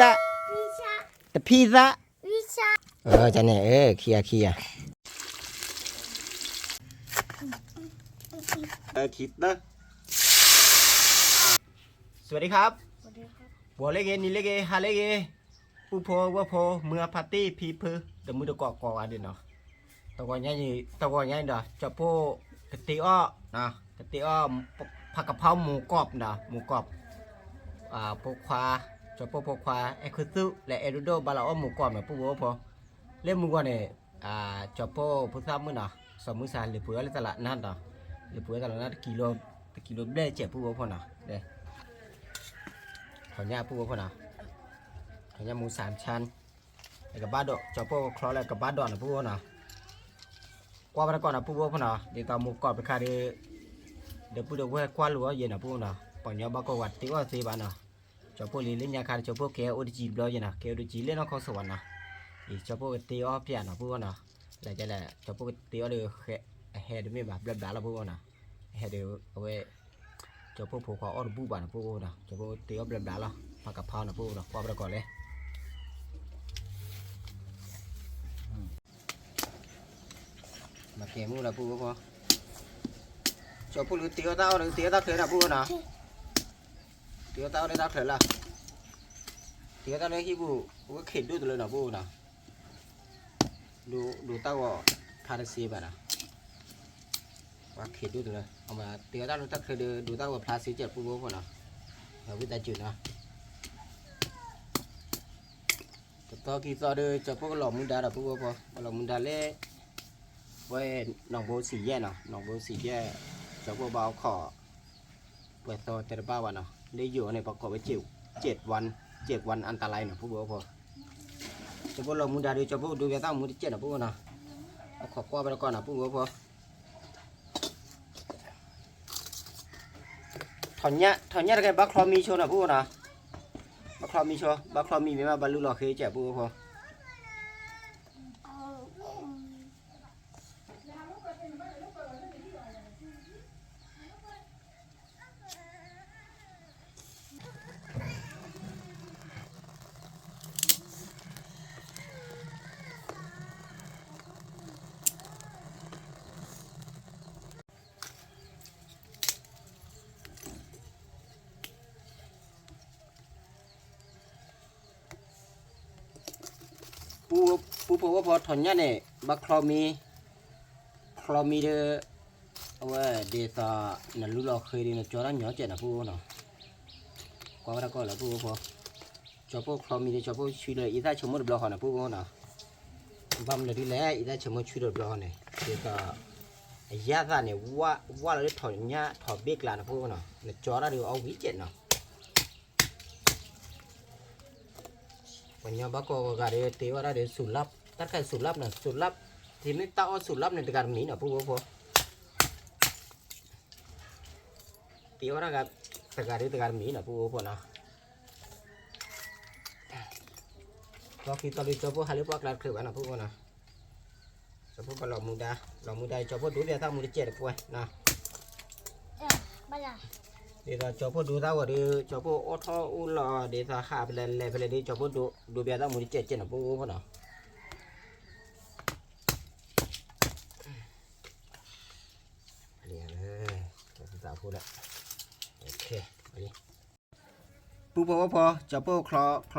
တဖံသၣ်, တဖံသၣ်, အန့ၣ် ခံဂၤခံဂၤ สวัสดีครับ ဂီၤလၢအဂ့ၤ နံၤလၢအဂ့ၤ ဟါလၢအဂ့ၤ ပုၢ်ဖိဝဲၢ်ဖိ မုၢ်အဖါတံၢ်ဖံဖု တမုၢ်တကိးကိးဂၤဒဲးနီၤ, တဂီၤညါအံၤဒီး ကၠီပိၢ်ကတ့အီၣ်, ကတ့အီၣ် ဖးကဖီမူကီးနီၤ, မူကီး, ဖိခွါ, ကၠီပိၢ်ဖိခွါ အဲၣ်ခုသူၣ် လၢအဲၣ်ဒိၣ်ဒိၣ် ဘၣ်လီၤအီၣ်မူကီးနီၤ ပုၢ်ဖိဝဲၢ်ဖိ, လၢမုၢ်ဂီၤန့ၣ် ကၠီပိၢ်ဖိသၣ်မုၣ်နီၤ စီၤမုၢ်စၢ် လဲၤပှ့ၤအီၣ်လၢတလးနၢ်နီၤ, လဲၤပှ့ၤအီၣ်တလးနၢ် တကံလိဘျဲၣ်စဲး ပုၢ်ဖိဖိနီၤ, ထီၣ်ညၣ် ပုၢ်ဖိဖိနီၤ, ထီၣ်ညၣ်မူစၢ်ဆၣ် ကဘၣ်ဒိး ကၠီပိၢ်ချီလၢကဘၣ်ဒိးနီၤ ပုၢ်ဖိနီၤ, ကွၢ်ဘၣ်တကီးနီၤ ပုၢ်ဖိဖိနီၤ, ဒ်သိးမူကီးတခါဒီး ဒီပုၢ်ဒီဝဲၢ်ကွၢ်လိာ်အီၣ်ယဲနီၤ ပုၢ်ဖိနီၤ, ပှၤကညီဘၣ်ကိးဝဲတ့အီၣ်သ့ဘၣ်နီၤ, ကၠီပိၢ်လံလၢညါခါဒီး ကၠီပိၢ်ကဲအိၣ်တကံတဘျီယဲနီၤ, ကဲအိၣ်တကံလၢနီၢ်ခီစဝးနီၤ, အံၤ ကၠီပိၢ်ကတ့အီၣ်ပျဲနီၤ ပုၢ်ဖိနီၤ, လဲၤကလဲၣ် ကၠီပိၢ်ကတ့အီၣ်ဒီး အဟဲတမ့ၢ်ဘၣ် ဘျီဘျီလီၤ ပုၢ်ဖိနီၤ, အဟဲဒီးအဝဲ ကၠီပိၢ်ဖိခွါအီၣ်တဘူၣ်ဘၣ်နီၤ ပုၢ်ဖိနီၤ, ကၠီပိၢ်တ့အီၣ်ဘျီဘျီလီၤ ဖးကဖီနီၤ ပုၢ်ဖိနီၤ, ကွၢ်ဘၣ်တကီးလဲၣ် မၤကဲမုၢ်လီၤ ပုၢ်ဖိဖိ, ကၠီပိၢ်လၢတ့အီၣ်တၢ်အီၣ်ဒီး တ့အီၣ်တၢ်ချၢနီၤ ပုၢ်ဖိနီၤ, တ့အီၣ်တၢ်အီၣ်လၢတၢ်ချၢလီၤ, တ့အီၣ်တၢ်လၢဟံၣ်ပူၤ အဝဲခ့ဒိၣ်တလၢနီၤ ပုၢ်ဖိနီၤ, ဒိးတၢ်ဂီၤဖျါတစ့ဘၣ်နီၤ, ပှၤခ့ဒိၣ်တလၢ အမၤတ့အီၣ်တၢ်လၢတၢ်ချၢဒီး ဒိးတၢ်ဂီၤဖျါစ့ကဲး ပုၢ်ဖိဖိနီၤ, ဝံသးစူၤနီၤ တသီခံသီဒီး ကၠီပိၢ်ကလီၤမူဒါဒီး ပုၢ်ဖိဖိ ကလီၤမူဒါလၢ ဝဲ နီၢ်ဘိစံယဲၢ်နီၤ, နီၢ်ဘိစံယဲၢ် ကၠီပိၢ်ဘၣ်အိၣ်ခိး ပှဲၤသီတဲတဘၣ်ဘၣ်နီၤ, လၢယိၤန့ၣ် ပှၤကိးဝဲ เจ็ดวัน เจ็ดวันอันตรายနီၤ ပုၢ်ဖိဖိ, ကၠီပိၢ်လီၤမူဒါဒီး ကၠီပိၢ်ဒိးဘၣ်သၣ်မူတကဲးနီၤ ပုၢ်ဖိနီၤ, အိၣ်ခိးကွၢ်ဘၣ်တကီးနီၤ ပုၢ်ဖိဖိ ထီၣ်ညၣ် ထီၣ်ညၣ်တကဲ ဘၣ်ချီမံဆိနီၤ ပုၢ်ဖိနီၤ, ဘၣ်ချီမံဆိ ဘၣ်ချီမံမ့ၢ်ဘၣ် ဘၣ်လူလီၤဃ့ကဲး ပုၢ်ဖိဖိ ပုၢ်ဖိဝဲၢ်ဖိ ထီၣ်ညၣ်န့ၣ် ဘၣ်ချီမံ, ချီမံဒီး အဝဲဒ်သိး နလူလီၤဃ့ဒီး နကၠီတၢ်ညီကဲးနီၤ ပုၢ်ဖိနီၤ, ကွၢ်ဝဲဒၣ်ကီၢ်လၢ ပုၢ်ဖိဖိ, ကၠီပိၢ်ချီမံဒီး ကၠီပိၢ်ဆှံလၢအံသၣ်ဆိကမိၣ်တဘျီဃီနီၤ ပုၢ်ဖိနီၤ, ဘၣ်မနုၤဒ်လဲၣ် အံသၣ်ဆိကမိၣ်ဆှံတဘျီဃီန့ၣ် ဒ်သိး အယၣ်သၣ်န့ၣ် ဝၣ်လီၤလၢထီၣ်ညၣ်ထီၣ်ဘ့ၣ်ကျါနီၤ ပုၢ်ဖိနီၤ, နကၠီတၢ်ဒီးအီၣ်ဝံၤကဲးနီၤ ပှၤကညီဘၣ်ကိးဂၤဒီး တ့အီၣ်တၢ်ဒီး สูตรลับ, တၢ်တခါ สูตรลับန့ၣ် สูตรลับ, တမ့ၢ်တၢ်အီၣ် สูตรลับန့ၣ် တဂၤတမံၤနီၤ ပုၢ်ဖိဖိ, တ့အီၣ်တၢ်ဂၤ တဂၤတမံၤနီၤ ပုၢ်ဖိဖိနီၤ, သီခံသီဒီး ကၠီပိၢ်ဟးလၢပှၢ်ကျါတချုးဘၣ်နီၤ ပုၢ်ဖိနီၤ, ကၠီပိၢ်ကလီၤမူဒါ, လီၤမူဒါ ကၠီပိၢ်ဒိးဘၣ်သၣ်မူတကဲးတပှဲၤနီၤ ဒ်သိးကၠီပိၢ်ဒိးသၣ်ဝဲဒီး ကၠီပိၢ်အိၣ်ထီၣ်အိၣ်လီၤ ဒ်သိးဟးဖဲလဲၣ်လဲၣ်ဖဲလဲၣ်ဒီး ကၠီပိၢ်ဒိး ဒိးဘၣ်သၣ်မူတကဲးကဲးနီၤ ပုၢ်ဖိနီၤ, လံ, ကၠီပိၢ်သၣ်ဖိလၢ, ပုၢ်ဖိဝဲၢ်ဖိ ကၠီပိၢ်ချီ, ချီ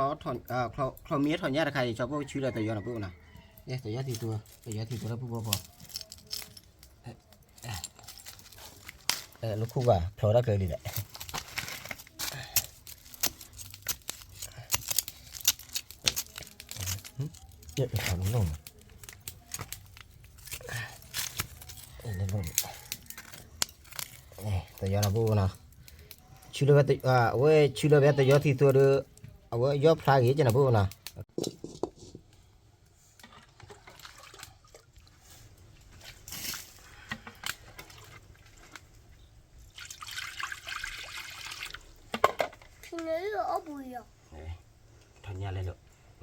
မံထီၣ်ညၣ်တခါအံၤ ကၠီပိၢ်ဆှံလီၤတယီနီၤ ပုၢ်ဖိနီၤ, တယီထံသိ, တယီထံသိလၢ ပုၢ်ဖိဖိ လၢခူၣ်ဘၣ် ဖျိးတၢ်ကျဲလံဒီး, တယီနီၤ ပုၢ်ဖိနီၤ, အဝဲဆှံလီၤဝဲတယီထံသိဒီး အဝဲယီၢ်ဖျါဂ့ၤကနီၤ ပုၢ်ဖိနီၤ. ထီၣ်ညၣ်လဲၣ်လီ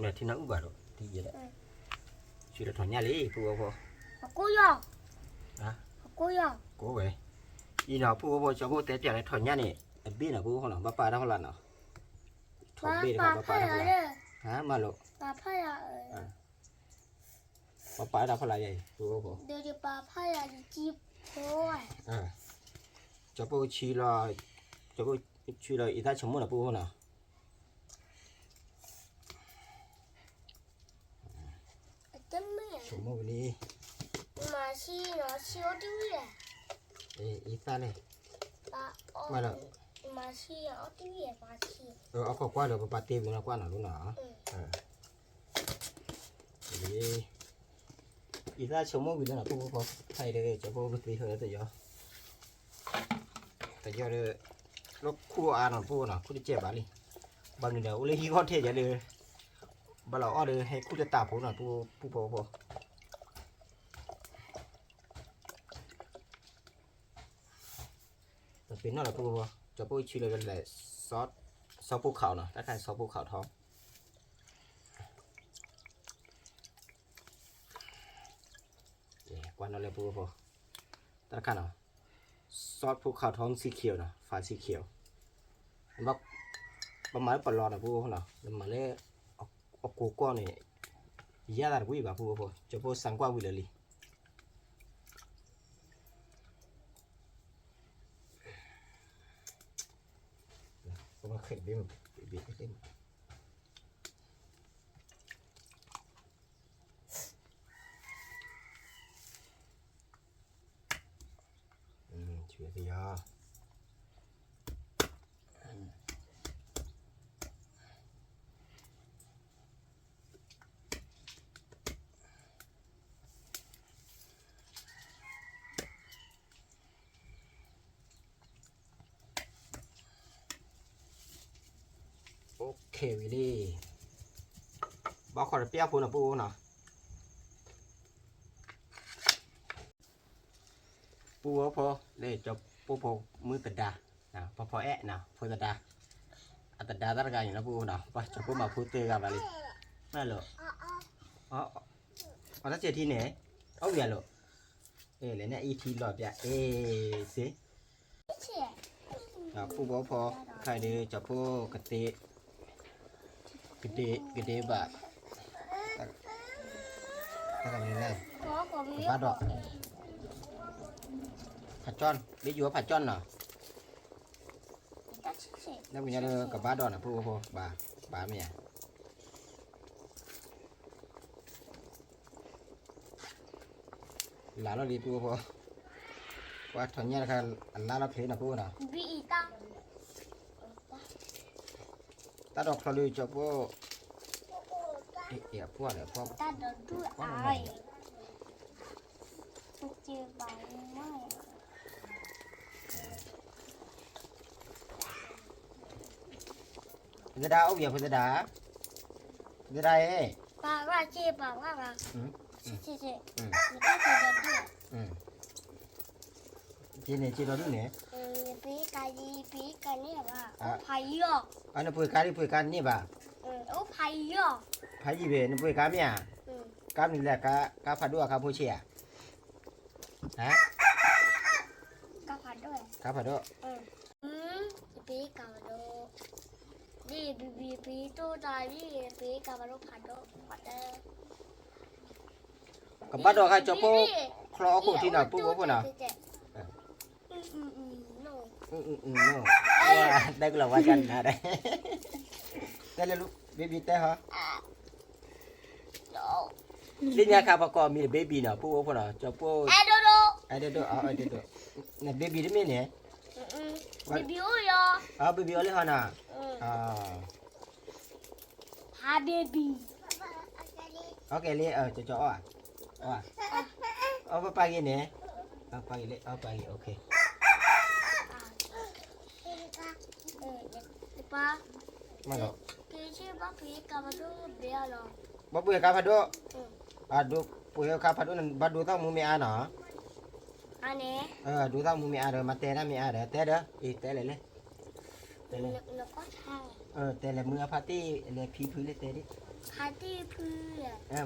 ၤ, ထံနၢ်အုၣ်ဘၣ်ဒီး ထံယဲၢ်, ဆူလၢထီၣ်ညၣ်လံ ပုၢ်ဖိဖိ, ကိးဝဲ, အံၤနီၤ ပုၢ်ဖိဖိ ကၠီဖိတဲပျးလၢထီၣ်ညၣ်န့ၣ် အဘ့ၣ်နီၤ ပူဖိနီၤ ဘၣ်ပာ်တၢ်ဖီလာ်နီၤ, ထီၣ်ဘ့ၣ်တခါ ဘၣ်ပာ်တၢ်ဖီလာ်, ဟါ မၤလိာ်, ပာ်တၢ်ဖီလာ်ယဲအံၤ ပူဖိ, ကၠီပိၢ်ဆံလီၤ, ကၠီပိၢ်ဆံလီၤ အံသၣ်ဆိကမိၣ်နီၤ ပူဖိနီၤ ဆိကမိၣ်ဝံၤလံ, မၤဆံနီၤ ဆံအီၣ်တဝံၣ်လဲၣ်, အံသၣ်န့ၣ်, မၤလၢ, မၤဆံအီၣ်တဝံၣ်လဲၣ်, အီၣ်ခိးကွၢ်လၢပပာ်တ့ဝံၤနီၤ ကွၢ်နီၤလီၤနီၤ, အံသၣ်ဆိကမိၣ်ဝံၤလၢနီၤ ပူဖိ, ဖဲအံၤဒီး ကၠီပိၢ်ကသ့ဟဲလၢတယီၤ တယီၤဒီး လၢခူၣ်အါနီၤ ပူဖိနီၤ ခူၣ်တကဲဘၣ်လံ, ဘၣ်မနုၤဒီး အိၣ်လၢဟံၣ်ဂီၢ်ထဲယဲလၢ ဘၣ်လီၤအီၣ်ဒီး ဟဲခူၣ်တတးဖိနီၤ ပူဖိဖိ, တပ့ၤနီၣ်လီၤ ပူဖိ, ကၠီပိၢ်ဆံလီၤလဲၤ sauce ဖိခးနီၤ တၢ်တခါ sauce ဖိခးထီၣ် ကွၢ်နီၣ်လၢပူဖိ, တၢ်တခါနီၤ sauce ဖိခးထီၣ် စံခံနီၤ ဖးစံခံ, ပမၤလၢပလီၤနီၤ ပူဖိနီၤ ပမၤလၢ အကိးကီၢ်န့ၣ် ယၤသးတဝံၣ်ဘၣ် ပူဖိ, ကၠီပိၢ်စၣ်ကွၢ်ဝံၤလၢလံ ပမၤခဲဘ့ၣ်မး ဘ့ၣ်ဘ့ၣ် ဆူယၤ OK ဝံၤလံ, ဘၣ်ခီတပျၢ်ဖိနီၤ ပူဖိနီၤ ပူဖိဖိ, လၢကၠီပိၢ်ဖိမုၣ်သဒါ, ဖီဖီအဲၣ်နီၤ ဖိသဒါ, အသဒါတၢ်တဂၤန့ၣ်လီၤ ပူဖိနီၤ ပှၤကၠီပိၢ်မၤဖိသၢဂၤဘၣ်လံ, မ့ၢ်လီၤ, အီၣ်တၢ်စဲးထံန့ၣ်, အီၣ်ဝံၤအလီၤ, လဲၤန့ၣ်အံၤထံလီၤပျၢ် အ့ၣ်စ့ ပူဖိဖိ, ခဲအံၤဒီး ကၠီပိၢ်ကသ့, ကဒ့, ကဒ့ဘၣ်, တၢ်ကမ့ၢ်လဲၣ်, ကဘၣ်ဒီး, ဖးကၠီၣ်, မ့ၢ်ယိၤဖးကၠီၣ်နီၤ, လၢပညါဒီးကဘၣ်ဒီးနီၤ ပူဖိဖိ, ဘၣ်, ဘၣ်မ့ၢ်ဧါ လၢလီၤလံ ပူဖိ, ပှၤထီၣ်ညၣ်တခါ အလါလီၤချ့နီၤ ပူဖိနီၤ, တၢ်ဒိးချီလံ ကၠီပိၢ်, အပှၢ်ဒီးပှၢ်, တၢ်ဒိးဒူၣ်အါအံၤ, ဖိသဒါအိၣ်ဝံၤ ဖိသဒါ, ဖိသဒါဧၢ, ပၢ်ဘၣ်က့ၤပၢ်ဘၣ်ဘၣ်, က့ၤန့ၣ်က့ၤဒီဒူၣ်န့ၣ်, ဖးယံၤအီၤ, နပှ့ၤကါဒ်ပှ့ၤကါန့ၢ်ဘၣ်, ဖးယံၤဘၣ် နပှ့ၤကါမ့ၢ်ဧါ, ကါမနုၤလဲၣ်, ကါဖးဒိၣ်အခါဖိဆ့ၣ်ဧါ ဟါ, ကါဖးဒိၣ်, ကါဖးဒိၣ်, ပ့ကါဖးဒိၣ်, ဒ်ပဘံပတၢ်ဒ် ပ့ကါဖးဒိၣ်ဖးဒိၣ်, ကဘၣ်ဒီးခါ ကၠီပိၢ်ချီအခိၣ်ထံနီၤ ပူဖိဖိနီၤ, တဲကလီၤဝါကနၤဒီး, တဲလၢ baby တဲဟီ လၢညါခါပကိးမံၤလၢ baby နီၤ ပူဖိဖိနီၤ ကၠီပိၢ်, အဲၣ်ဒိၣ်ဒိၣ်, အဲၣ်ဒိၣ်ဒိၣ်, န baby တမ့ၢ်န့ၣ်, baby အိၣ်လံဟီ, baby အိၣ်လံဟီနီၤ, ဖး baby, အီၣ်ကဲလံ, ကၠီကၠီအီၣ်, အီၣ်ပပာ်ဂ့ၤန့ၣ်, ပာ်ဂ့ၤလံ အီၣ်ပာ်ဂ့ၤ OK, ဘၣ်ပှ့ၤကါဖးဒိၣ်, ပှ့ၤကါဖးဒိၣ်, ဒိးသီၣ်မူမ့ၢ်အါနီၤ, ဒိးသီၣ်မူမ့ၢ်အါဒီး မၤတဲတၢ်မ့ၢ်အါဒီး တဲဒီး အံၤတဲလဲၣ်လဲၣ်, တဲ နကီၢ်ဆါ, တဲလဲၤမုၢ်အဖါတံၢ်လဲၤဖံဖုလဲၤတဲဒ်, ဖါတံၢ်ဖု,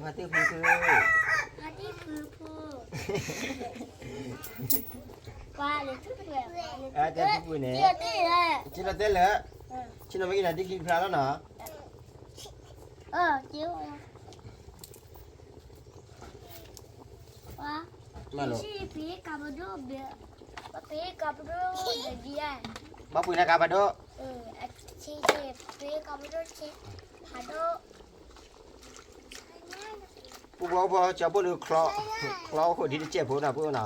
ဖါတံၢ်ဖုဖု, ဖါတံၢ်ဖုဖု, ပှၤလဲၤထူၣ်ဖု, တဲဖုဖုန့ၣ်, ဆ့လီၤတဲလၢ, ဆ့လီၤမ့ၢ်က့ၤနၤဒ်ခံဖျါလီၤနီၤ, မ့ၢ်လီၤ, ပ့ကပဒိၣ်, ပ့ကပဒိၣ်, ဘၣ်ပှ့ၤနၤကပဒိၣ်, ပ့ကပဒိၣ်, ဖးဒိၣ်, ပူဖိဖိ ကၠီပိၢ်ဒုးချီ, ချီအိၣ်ခိၣ်ဒ်တစဲးဖိနီၤ ပူဖိနီၤ,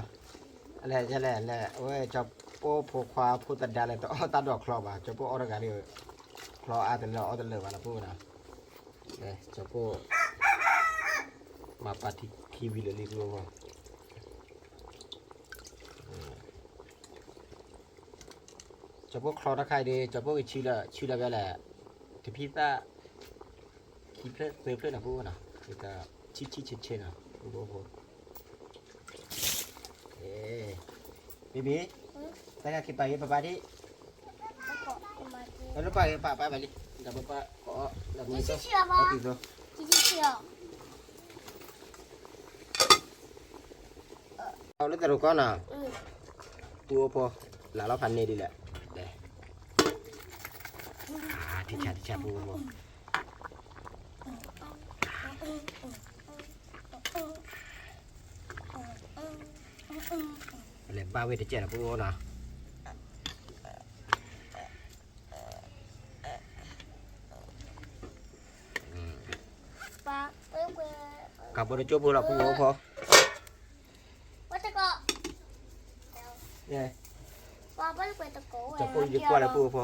လဲၤလဲၤလဲၤ အဝဲကၠီပိၢ်ဖိခွါဖိသဒါလဲၤတအီၣ်တၢ်ဒိးချီဘၣ် ကၠီပိၢ်အီၣ်တဂၤဒီး, ချီအါတလၢအီၣ်တလၢဘၣ်နီၤ ပူဖိနီၤ, ကၠီပိၢ် မၤပာ်ထံခံဝံၤလၢာ်လံ ပူဖိဖိ ကၠီပိၢ်ချီတခါအံၤဒီး ကၠီပိၢ်ကဆံလၢ ဆံလၢဘဲလဲၣ်, တဖံသၣ်, ခံဖျၢၣ်သၢဖျၢၣ်နီၤ ပူဖိနီၤ, ဆံဆံဆ့ဆ့နီၤ ပူဖိဖိ, ဘံဘံ, တၢ်က့ၤပာ်ဂ့ၤပပၢ်ဒံး, လၢပာ်ဂ့ၤပပၢ်ဘၣ်လံ, ဒီးပပၢ်ကိးအီၤလၢမုၢ်, လၢတရူးကီၢ်နီၤ, ပူဖိဖိ, လၢလီၤဖးန့ၢ်ဒ်လဲၣ်, ထံဆါထံဆါပူဖိဖိ, လဲၤဘၣ်ဝဲတကဲးလီၤပူဖိနီၤ, ကးဘီတကၠိဖိလီၤပူဖိဖိ, ကၠီပိၢ်ယကွၢ်လၢပူဖိဖိ,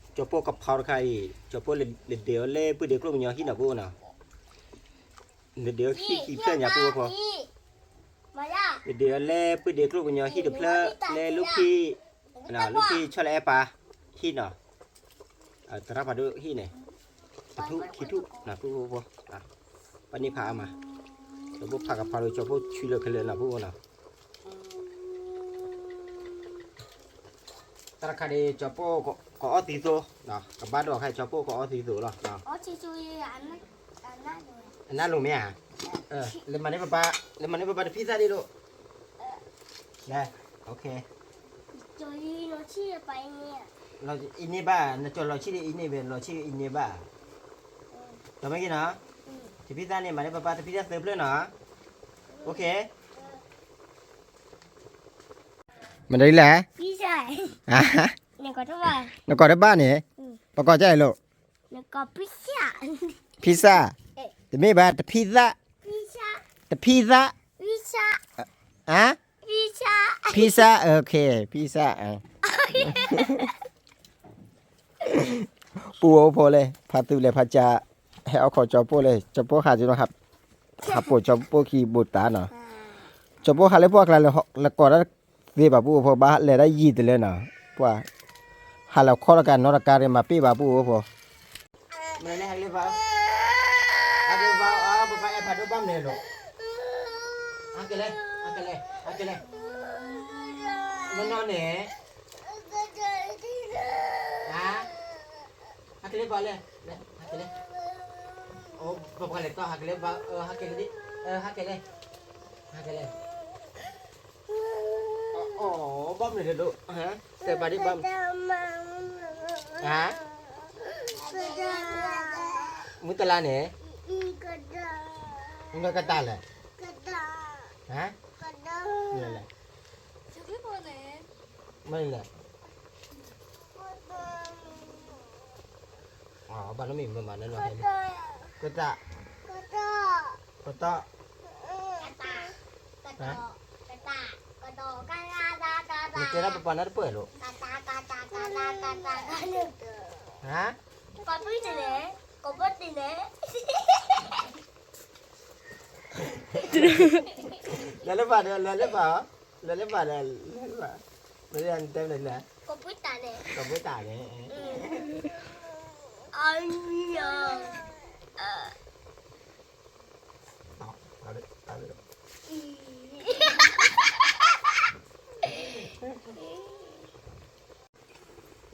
ကၠီပိၢ်ကဖီတခါအံၤ ကၠီပိၢ်လဲၤဒ့အီၤလၢပုၢ်ဒ့ကျိၣ်ပညီဟံၣ်နီၤပူဖိနီၤ, လဲၤဒ့အီၤဟံၣ်ခံဖျၢၣ်ညါပူဖိဖိ, လဲၤဒ့အီၤလၢပုၢ်ဒ့ကျိၣ်ပညီဟံၣ်တဖျၢၣ် လၢလူၢ်ခ့ၣ်, လူၢ်ခ့ၣ်ဆီလဲၣ်အဲၣ်ပၢ်ဟံၣ်နီၤ, သရၣ်ဖးဒိၣ်ဟံၣ်န့ၣ်, တထူၣ်ခံထူၣ်နီၤ ပူဖိဖိ, ပှၤန့ၢ်ဖးအါမး, ကၠီပိၢ်ဖးကဖီဒီး ကၠီပိၢ်ဆူလၢခဲလၢာ်နီၤပူဖိနီၤ တၢ်တခါဒီး ကၠီပိၢ်ကအီၣ်သံသိ, ကဘၣ်ဒိးခါ ကၠီပိၢ်ကအီၣ်သံသိလီၤ, အနၢ်လိၤမ့ၢ်ဧါ, လဲၤမၤန့ၢ်ပပၢ်, လဲၤမၤန့ၢ်ပပၢ်တဖံသၣ်ဒံးလိာ်, လဲၤ, အံၤန့ၢ်ဘၣ်, နကၠီလီၤဆံၣ်ဒီးအံၤန့ၢ်ဘၣ်, လီၤဆံၣ်အံၤန့ၢ်ဘၣ်, ကၠီမ့ၢ်က့ၤနီၤ, တဖံသၣ်န့ၣ် မၤန့ၢ်ပပၢ်တဖံသၣ်သၢဖျၢၣ်နီၤ, မနုၤလဲၣ်, နကိးတဘၣ်န့ၣ်, ပကိးကဲလိာ်, ဖံစၢ်, တမ့ၢ်ဘၣ် တဖံသၣ်, တဖံသၣ်, ဖံစၢ်, ဖံစၢ်, ပူဖိဖိလဲၣ် ဖါသူလဲၣ် ဖါကၠါ, ဟဲအီၣ်ခိးကၠီပိၢ်လဲၣ် ကၠီပိၢ်ဟးကနီၤ, ဟးပိာ်ကၠီပိၢ်ခံဘိးတၢ်နီၤ, ကၠီပိၢ်ဟးလၢပှၢ်ကျါလဲၤကိးတၢ်သ့ဘၣ် ပူဖိဖိ ဘၣ်လဲၤတၢ်ယံာ်တလၢနီၤ, ပှၤ ဟးလီၤခီတကးနီတကးဒီး မၤပ့ၢ်ဘၣ်ပူဖိဖိ, မနုၤလဲၣ် ဟဲက့ၤဘၣ်, ဟဲက့ၤဘၣ်, ပပၢ်အဲၣ်ဖးဒိၣ်ဘၣ်မနုၤလဲၣ်, ဟဲက့ၤလဲၣ်, ဟဲက့ၤလဲၣ်, ဟဲက့ၤလဲၣ်, မနီၤန့ၣ်, ဟဲက့ၤလဲၣ် ပှၤလဲၣ်, ဟဲက့ၤလဲၣ်, ပပၢ်လဲၤတီၢ် ဟဲက့ၤလဲၣ်, ဟဲက့ၤလဲၣ်, ဟဲက့ၤလဲၣ်, ဟဲက့ၤလဲၣ် အီ ဘၣ်မနုၤလဲၣ်ဒိၣ်, တဲပာ်ဒံးဘၣ်, မုၢ်တလါန့ၣ်, မုၢ်ကတၢ်လဲၣ်, မနုၤလဲၣ် ဘၣ်နီတမံၤမး ကတၢ်, ကတီၢ်, နတဲဒၣ်ပပှၤနၢ်တပၢၢ်လိာ်, လဲၤလၢဘၣ်ဒီး လဲၤလၢဘၣ်, လဲၤလၢဘၣ်ဒီး လဲၤလၢဘၣ်, မ့ၢ်တဲလဲၣ်, ကီၢ်ပူၤတၢ်န့ၣ်, ကီၢ်ပူၤတၢ်န့ၣ်,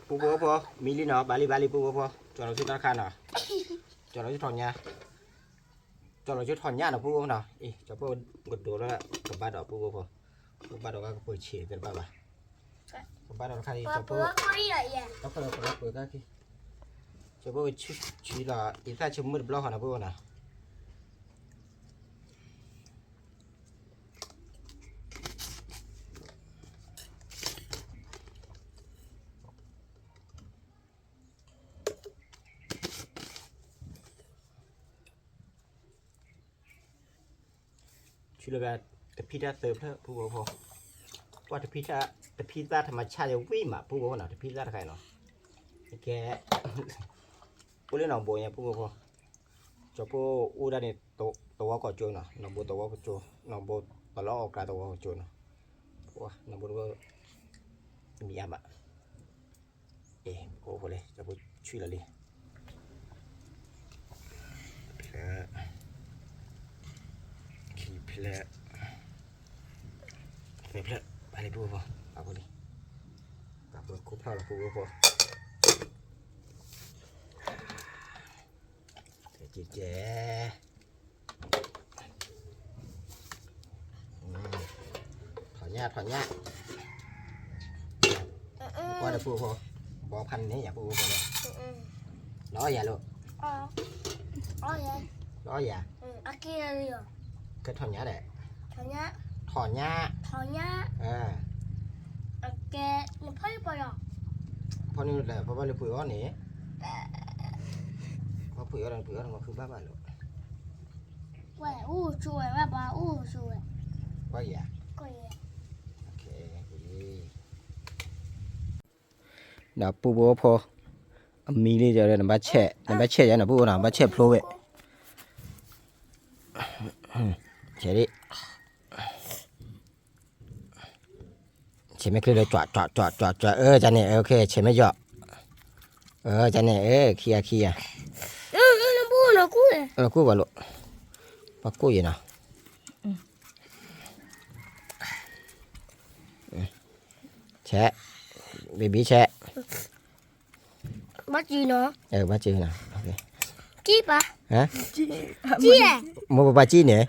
အ အ ပူဖိဖိ မံလံနီၤ, ဘၣ်လံဘၣ်လံ ပူဖိဖိ, ကၠီလီၤဆူတၢ်တခါနီၤ, ကၠီလီၤဆူထီၣ်ညါ, ကၠီလီၤဆူထီၣ်ညါနီၤ ပူဖိနီၤ, အ့ ကၠီဖိကဒိးလၢ ကဘၣ်ဒီးပူဖိဖိ, ကဘၣ်ဒီးကပၢၤဆံးတဘၣ်ဘၣ်, ကဘၣ်ဒီးတခါအံၤ ကၠီဖိ, ကၠီဖိကဆူၣ်ဆံးလီၤ အံသၣ်ဆိကမိၣ်တဘျီဃီနီၤ ပူဖိနီၤ. ဆူလၢ တဖံတၢ်သၢဖျၢၣ် ပူဖိဖိ, ကွၢ်တဖံတၢ်, တဖံသၣ်ထမဆၣ်ယဝံၣ်မး ပူဖိဖိနီၤ, တဖံသၣ်တခါအံၤနီၤ, ကဲ, အိၣ်လၢနီၢ်ဘိညါ ပူဖိဖိ, ကၠီဖိအိၣ်ဒၣ်န့ၣ် သဝီကီၢ်ကၠိနီၤ, နီၢ်ဘိသဝီကၠိ, နီၢ်ဘိတလီအီၣ်ကျါသဝီကၠိနီၤ, ပှၤနီၢ်ဘိတဝဲ တမံၤအါဘၣ်, အ့ ကအိၣ်ဖိလံ ကၠီဖိဆူၣ်လီၤလံ, ဖျၢၣ်, ခံဖျၢၣ်, သၢဖျၢၣ် ဘၣ်လံ ပူဖိဖိ, ပာ်ဖိလံ, ပာ်ဖိခိၣ်ဖျီၣ်လီၤ ပူဖိဖိ, ကဲကဲကဲ ထီၣ်ညၣ် ထီၣ်ညၣ်, ကွၢ်ဒီးပူဖိ, ဘီဖးန့ၣ်ယၤ ပူဖိဖိလီၤ, လီၤယၤလိၤ, လီၤယၤ, ကဲထီၣ်ညၣ်ဒီး, ထီၣ်ညၣ်, ဖီန့ၣ်လဲၣ် ဖီဘၣ်လၢပှ့ၤအီၤန့ၣ်, ဖီပှ့ၤအီၤဒီး ပှ့ၤအီၤဒီးမၤဃုဘၣ်ဘၣ်လိၤ, ကွၢ်ယၤ, ဒီးပူဖိဖိ, အမံလံဒီး နဘၣ်ဆဲး, နဘၣ်ဆဲးယၤနီၤ ပူဖိနီၤ, ဘၣ်ဆဲးဖျိဝဲ, ဆဲးဒံး ဆဲးမ့ၢ်ချ့လၢ ကွၢ်ကွၢ်ကွၢ်ကွၢ်ကွၢ် အၢ ကန့ၣ် အၢ ဆဲးမ့ၢ်ယီၤ, အၢ ကန့ၣ် အၢ ခံဂၤခံဂၤ, ကူၣ်ဘၣ်လိၤ, ပှၤကူၣ်ယံၤနီၤ, ဆဲး, baby ဆဲး ဘၣ်စံးနီၤ, ဘၣ်စံးနီၤ, မိၢ်ပပၢ်စံးန့ၣ်,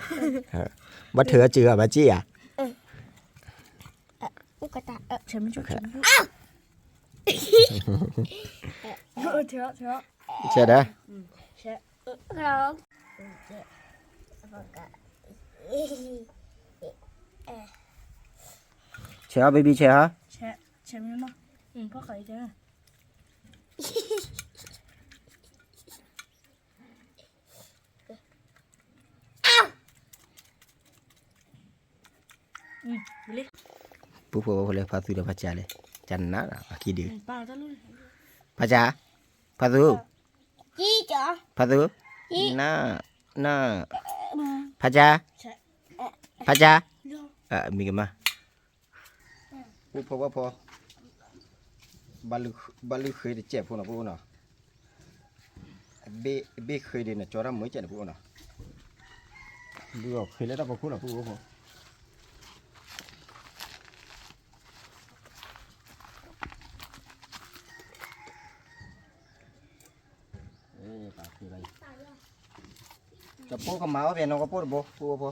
ဘၣ်ထုးအစံး ဘၣ်စံးဧါ, ဆဲးဒီး, ဆဲးအီၤ baby ဆဲးအီၤ, ပူဖိဖိလၢ ဖါသူဒီးဖါကၠါလဲၣ်, ကၠါနးလီၤ အခံဒုး, ဖါကၠါ, ဖါသူ, ဖါသူ, န, န, ဖါကၠါ, ဖါကၠါ, မံၤကမၣ် ပူဖိဝဲဖိ, ဘၣ်လုၢ်ဃ့တစဲးဖိနီၤ ပူဖိနီၤ, ဘ့ၣ်ဃ့ဒ်န့ၣ် ကၠီတၢ်မုာ်စဲးန့ၣ် ပူဖိနီၤ, ဘုအီၣ်ဃ့လၢတၢ်ဖီခိၣ်နီၤ ပူဖိဖိ, ကၠီဖိကမၤအီၣ်ဖဲနီၢ်ကီၢ်ပိၢ်တဘိ ပူဖိဖိ,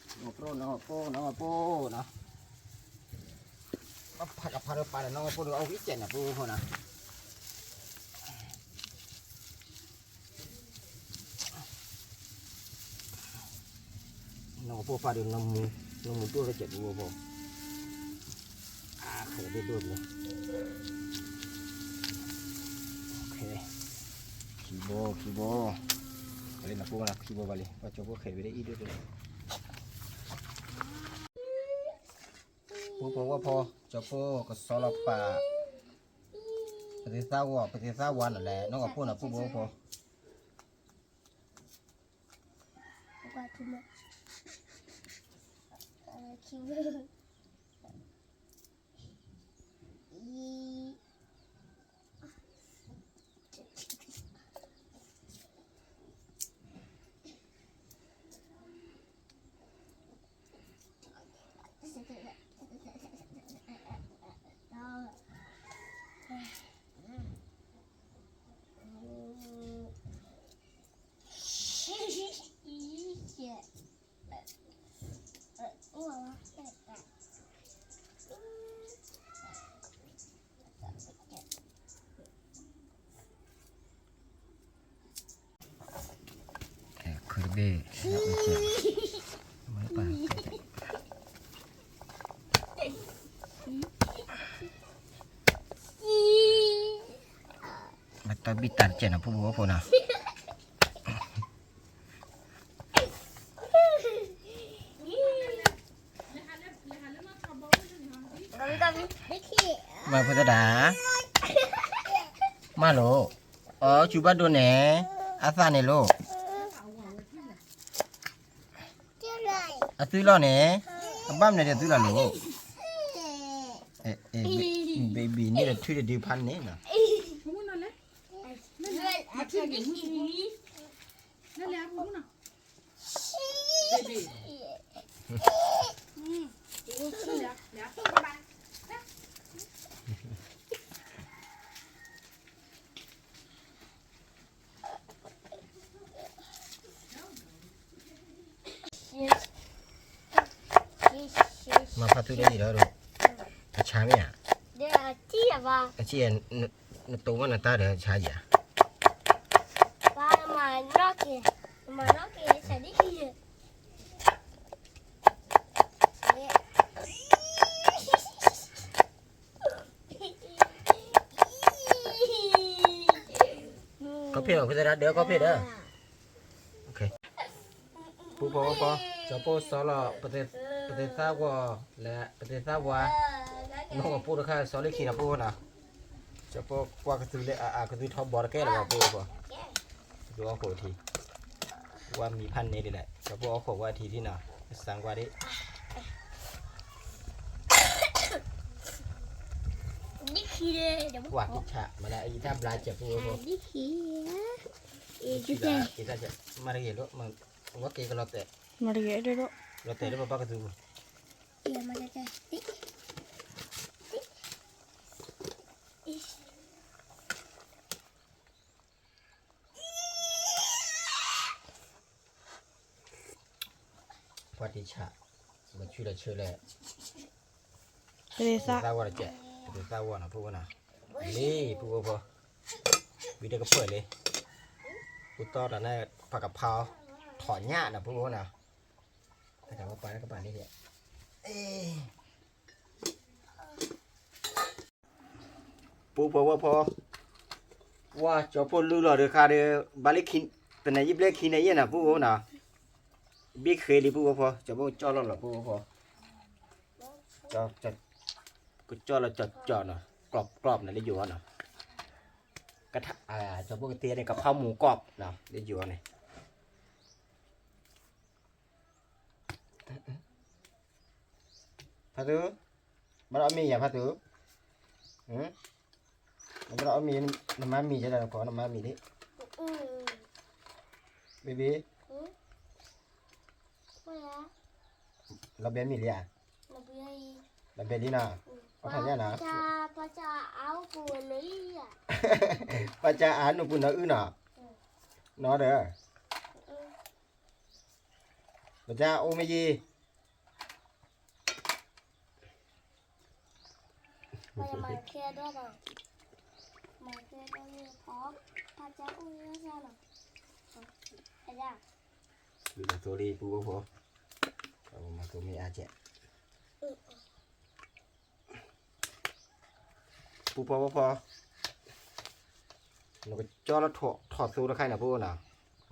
နီၢ်ကီၢ်ပိၢ် နီၢ်ကီၢ်ပိၢ်နီၤ, ဖးကဖးဒီးပာ်ဒီးနီၢ်ကီၢ်ပိၢ်ဒီးအီၣ်ဝံၣ်စဲးန့ၣ် ပူဖိဖိနီၤ. နီၢ်ကီၢ်ပိၢ်ပာ်ဒီး နီၢ်မူဒိၣ်လၢကဲးပူဖိဖိ, အါ ဃဲးဘ့ၣ်ဒိၣ်တလၢ, ခံဘိ ခံဘိ, ပှၤလၢနၤပူၤမး ခံဘိဘၣ်လံ ပှၤကၠီဖိဃဲးဘ့ၣ်ဒ်အံၤဒိၣ်တလၢ, ပူဖိဝဲဖိ, ကၠီဖိကစီလီၤပာ် ပသ့သၣ်ဝီ ပသ့သၣ်ဝါနၤလဲၣ် နီၢ်ကီၢ်ပိၢ်နၤပူဖိဖိ. ဘ့ၣ်, မ့ၢ်တဘံၣ်တၢ်တကဲးနီၤ ဖိဖိဖိနီၤ. မၤဖိသဒၣ်, မၤလိာ်, အီ စူၤဘၣ်ဒိန့ၣ်, အသၣ်န့ၣ်လိာ်, အသုလီၢ်န့ၣ်, အဘၣ်မနုၤဒီးသုလီၢ်လိာ်, baby န့ၣ်ဒီးထုတဒုဖးန့ၣ်နီၤ. မၤဖးသူလၢယံၤလီၤ, အဆါမ့ၢ်ဧါ, အဆံ, နတိၤမးနတၢ်ဒီးအဆါယံၤဧါ. ကီၢ်ဖ့ၣ်အီၤ ဖိသဒၣ်ဒီးကီၢ်ဖ့ၣ်ဒီး, ပူဖိဝဲဖိ, ကၠီၤပိၢ်စီလီၤ, ပသ့ၣ်သၣ်ဝီၤ, လၢပသ့ၣ်သၣ်ဝါ, နီၢ်ကပူၤတခါစီလၢခံနီၤ ပူဖိနီၤ. ကၠီၤပိၢ်ကွၢ်ကသူလၢအအါ ကသူထီဘီတကဲလၢၤဘၣ် ပူဖိ, ကသူအီၣ်ခိၣ်ထံ, ဝါမံၤဖးန့ၢ်ဒ်လဲၣ် ကၠီၤပိၢ်အီၣ်ခိၣ်ဝဲထံထံနီၤ, စၢ်ကွၢ်ဒ် ကွၢ်ကဆး မ့ၢ်ဒ်အံၤတၢ်ဘျါကဲး ပူဖိ, မၤတဂ့ၤလီၤ, ဝဲက့ၤကလီၤတဲာ်, လီၤတဲာ်လၢပဘၣ်ကသူပူၤ. ပှၤတံၢ်ဆး, မၤဆူၣ်လီၤဆၢလဲၣ်, ပသ့ၣ်သၣ်ဝီၤတကဲး, ပသ့ၣ်သၣ်ဝီၤနီၤ ပူဖိနီၤ, လံ ပူဖိဖိ, ဝံၤတကပၢၢ်လံ, ပူတီတၢ်န့ၣ် ပှၤကဖါအီၤ, ထီၣ်ညၣ်နီၤ ပူဖိနီၤ, တၢ်ပှၤပာ်လၢကပၤန့ၣ် ပူဖိဝဲဖိ, ဝါ ကၠီၤပိၢ်လုၢ်လီၤဒီးခါဒီး, ဘၣ်လၢခံ, တနံၤယံာ်ဘျဲၣ်ခံနံၤယဲၢ်နီၤ ပူဖိနီၤ, ဘ့ၣ်ဃ့လံ ပူဖိဖိ, ကၠီၤပိၢ်ကၠီၣ်လီၤလီၤ ပူဖိဖိ, ကၠီၣ်လီၤကၠီၣ်ကၠီၣ်နီၤ, ကြီၣ်ကြီၣ်နီၤ လၢယိၤအီၤနီၤ, ကထါ, ကၠီၤပိၢ်ကတ့န့ၣ် ကဖါမူၤကီၢ်နီၤ လၢယိၤအီၤန့ၣ် ဖါသူ, ဘၣ်ဒီးအီၣ်မ့ၤယၤဖါသူ, ဘၣ်ဒီးအီၣ်မ့ၤ, နမါမံၤယဲဒၣ်နကိး နမါမံၤလံ, baby, လီၤဘဲမံၤလံဧါ, လီၤဘဲလံနီၤ, ပထီၣ်ညၣ်နီၤ, ပၢ်ကၢအါနူၤပူၤနီၤအုၣ်နီၤ, နီၤဒီး ပကအိၣ်မ့ၢ်ယံၤ, မၤသိလံ ပူဖိဖိ, မၤသိမ့ၢ်အါကဲး, ပူဖိဖိဖိ, နကကၠီလၢထီၣ်သိတခါန့ၣ် ပူဖိနီၤ,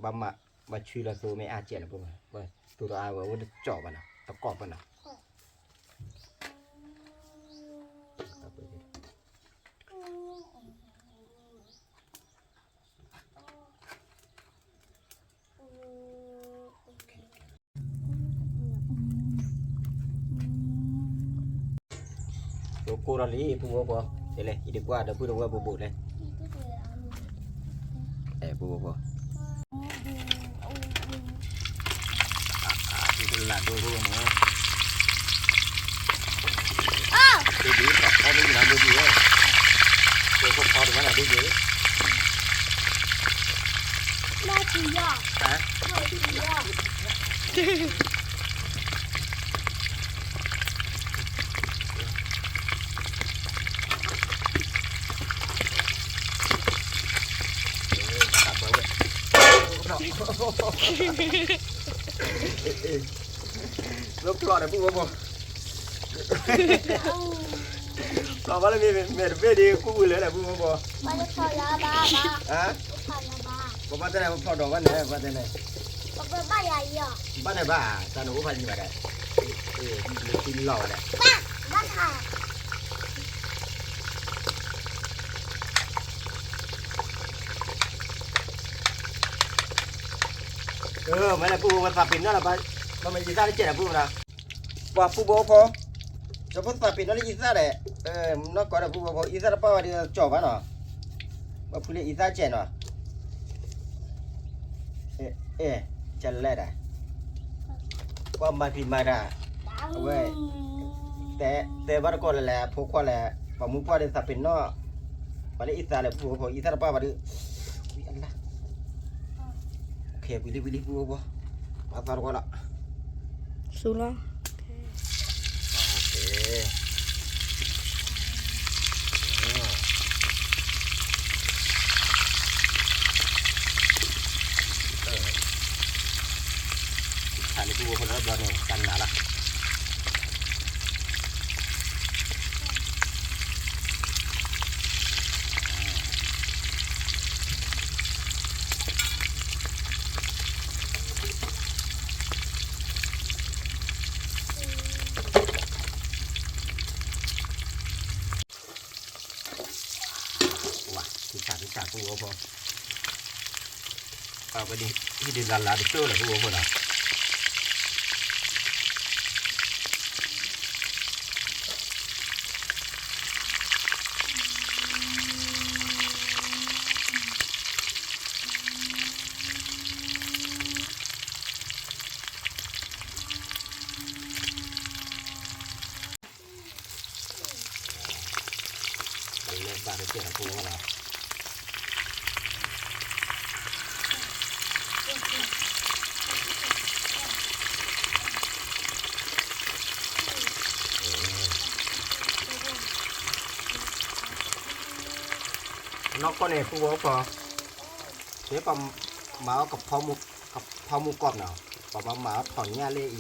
ဘၣ်မး, ဘၣ်ဆူလီၤသိမ့ၢ်အါကဲးန့ၣ် ပူဖိ, သိတအါဝဲ အိၣ်တကၠီဘၣ်နီၤ တကီၢ်ဘၣ်နီၤ. ကိၢ်ဒီးလံ ပူဖိဖိ, ယလဲၤ ယဒုးကွၢ်ဒီပုၢ်ဒီဝဲၢ်ဘိးဘိးလဲၣ်, အဲ ပူဖိဖိ, လၢဒိၣ်ဒိၣ်န့ၣ်, ဒိၣ်ဒိၣ်, အီၣ်မ့ၢ်ယံၤလီၤ ဒိၣ်ဒိၣ်ဝဲ, ကိၢ်ဖီတဝဲန့ၣ် ဒိၣ်ဒိၣ်, ဟါ တၢ်ဘၢဝဲ, တၢ် လၢဖျိးဒီးပုၢ်ဖိဖိ, ဖျိးဘၣ်လၢမ့ၢ်မ့ၢ်တဘ့ၣ်ဒီး ကူၣ်ဝံၤလၢလၢပုၢ်ဖိဖိ, ပှၤတဲန့ၣ် ပဖျိးဒီးဘၣ်န့ၣ် ပှၤတဲန့ၣ်, ဘၣ်န့ၣ်ဘၣ်, တၢ်နအိၣ်ဖးယံၤဘၣ်ဒီး, လီၤဘၣ်ဒီး မ့ၢ်လၢပုၢ်ဖိဖိသးပ့ၤနီၣ်လီၤ, ပမ့ၢ်အံသၣ်တကဲးဒီးပုၢ်ဖိနီၤ, ပှၤပုၢ်ဖိဖိ, စီၤဖိသးပ့ၤနီၣ်လၢအံသၣ်ဒီး, နီၢ်ကီၢ်ဒီးပုၢ်ဖိဖိ အံသၣ်တပာ်ဝဲဒီးကၠီၤဘၣ်နီၤ, ပှၤဖုလၢအံသၣ်ကဲးနီၤ, အဲ, ကလဲၤဒီး, ပှၤမၤဖံးမၤတၢ်, အဝဲ တဲဘၣ်တကီၢ်လၢလဲၤအဖိခွါလဲၣ်, ပှၤမူပှၢ်ဒီးသးပ့ၤနီၣ်, ပှၤလၢအံသၣ်လၢပုၢ်ဖိဖိ အံသၣ်တပာ်ဘၣ်ဒီး, ဝံအလၢ်, ခဲပံလံပံလံပုၢ်ဖိဖိ, ပှၤသီတကီၢ်လီၤ, ဆူလီၤ, ဆၣ်လၢပုၢ်ဖိဖိလၢဘျီန့ၣ် တၢ်နးလီၤ. ဝါ, ထံဆးထံဆးပုၢ်ဖိဖိ, အဝဲဒ် ဟံၣ်ဒုးလါလါတစိၢ်လၢပုၢ်ဖိဖိနီၤ. လဲၤဘၣ်တကဲးလီၤပုၢ်ဖိနီၤ. နီၢ်ကီၢ်န့ၣ်ပုၢ်ဖိဖိ, မ့ၢ်ပှၤမၤအီၣ်ကဖီမူကီၢ်နီၤ, ပှၤမၤမၤအီၣ်ထီၣ်ညၣ်လၢအံၤ,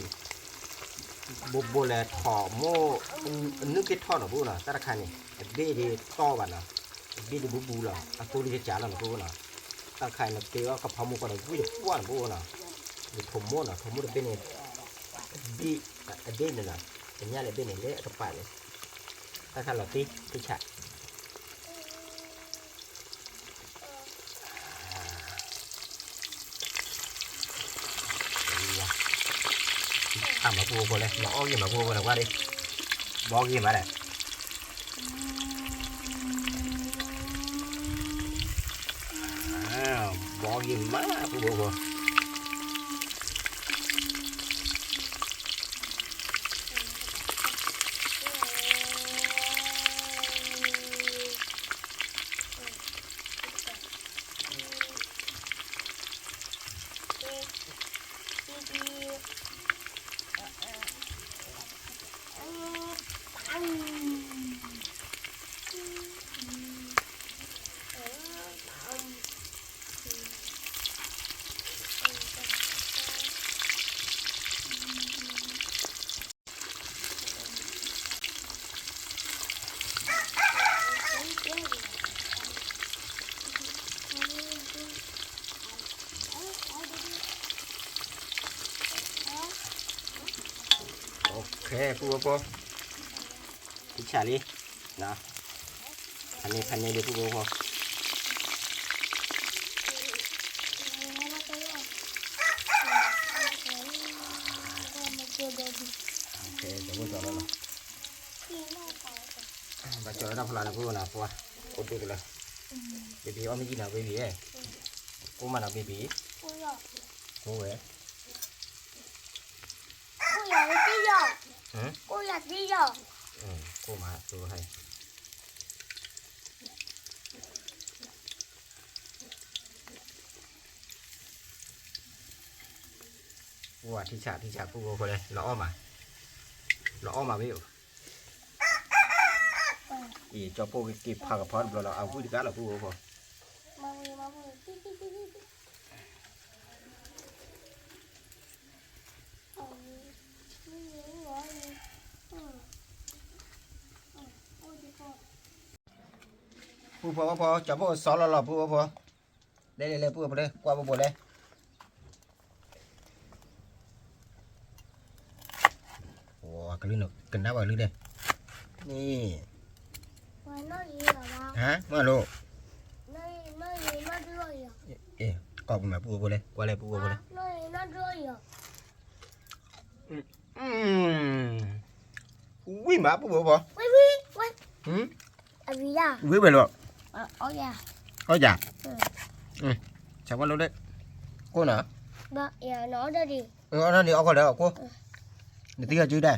ဘိဘိလဲၤထီၣ်မိၢ်, အနုၢ်က့ၤထီၣ်နီၤပုၢ်နီၤ, တၢ်တခါန့ၣ် အဘ့ၣ်ဒ်တီၢ်ဘၣ်နီၤ, အဘ့ၣ်ဒ်ဘူးဘူးလီၤ, အသိလံကစၢ်လီၤနီၤပုၢ်ဖိနီၤ. တၢ်တခါန့ၣ် နက့ၤအီၣ်ကဖီမူကီၢ်န့ၣ် ဝံၣ်တပှၢ်နီၤပုၢ်ဖိနီၤ, ယထိၣ်မိၢ်နီၤ, ထိၣ်မိၢ်တဘ့ၣ်န့ၣ်, အဘ့ၣ်န့ၣ်နီၤ, ကညၣ်လၢအဘ့ၣ်န့ၣ် လၢအကပၤန့ၣ်, တၢ်တခါလီၤတံၢ်တဆး အါမၤပုၢ်ဖိဖိလဲၣ်, မၤအီၣ်ဂ့ၤမၤပုၢ်ဖိဖိလဲၣ်, ကွၢ်ဒံး, ဘီဂ့ၤမးလဲၣ်, ဘီဂ့ၤမးပုၢ်ဖိဖိ. Okay ပုၢ်ဖိဖိ, ထံဆးလံ, ဖးန့ၢ်ဖးန့ၢ်လံပုၢ်ဖိဖိ. ဘၣ်ကၠီၤလၢတၢ်ဖျါလၢပုၢ်ဖိနီၤ, ပှၤအိၣ်ဒိၣ်ကလၢ, baby အီၣ်မ့ၢ်ယံၤနီၤ baby, အိၣ်မးနီၤ baby, အိၣ်ဝဲ, အိၣ်မးသိဟဲ ဝါ ထံဆး ထံဆး ပုၢ်ဖိဖိလဲၣ် လီၤအီၣ်မး, လီၤအီၣ်မးဝဲ, အံၤ ကၠီပိၢ်က့ၤဖးကဖီတဘျီလီၤ အဝံၣ်တဂၤလီၤ ပုၢ်ဖိဖိ. မၤဝံၤ မၤဝံၤ, ဟံၣ် ဟံၣ် ဟံၣ် ဟံၣ်. ပုၢ်ဖိဝဲၢ်ဖိ ကၠီၤဖိစီၤလီၤလီၤ ပုၢ်ဖိဖိ, လဲၤလဲၤလဲၤ ပုၢ်ဖိလဲၤ ကွၢ်ဖိဖိလဲၤ, ကလုၢ်နကနၣ်ဘၣ်ကလုၢ်လဲၣ်, န့ၣ်, ဟါ မၤလိ, ကိးပမၤ ပုၢ်ဖိလဲၤ ကွၢ်လဲၤ ပုၢ်ဖိဖိလဲၤ ဝံၣ်မး ပုၢ်ဖိဖိ, ဝံၣ်ဝဲလီၤ, အီၣ်ယၤ, ဆၢကွၢ်လိလၢ, ကိၣ်နီၤ, အီၣ်န့ၣ်အီၣ်ခီလၢအကိၣ်, နသံဂၤစုဒၣ်, ဒီး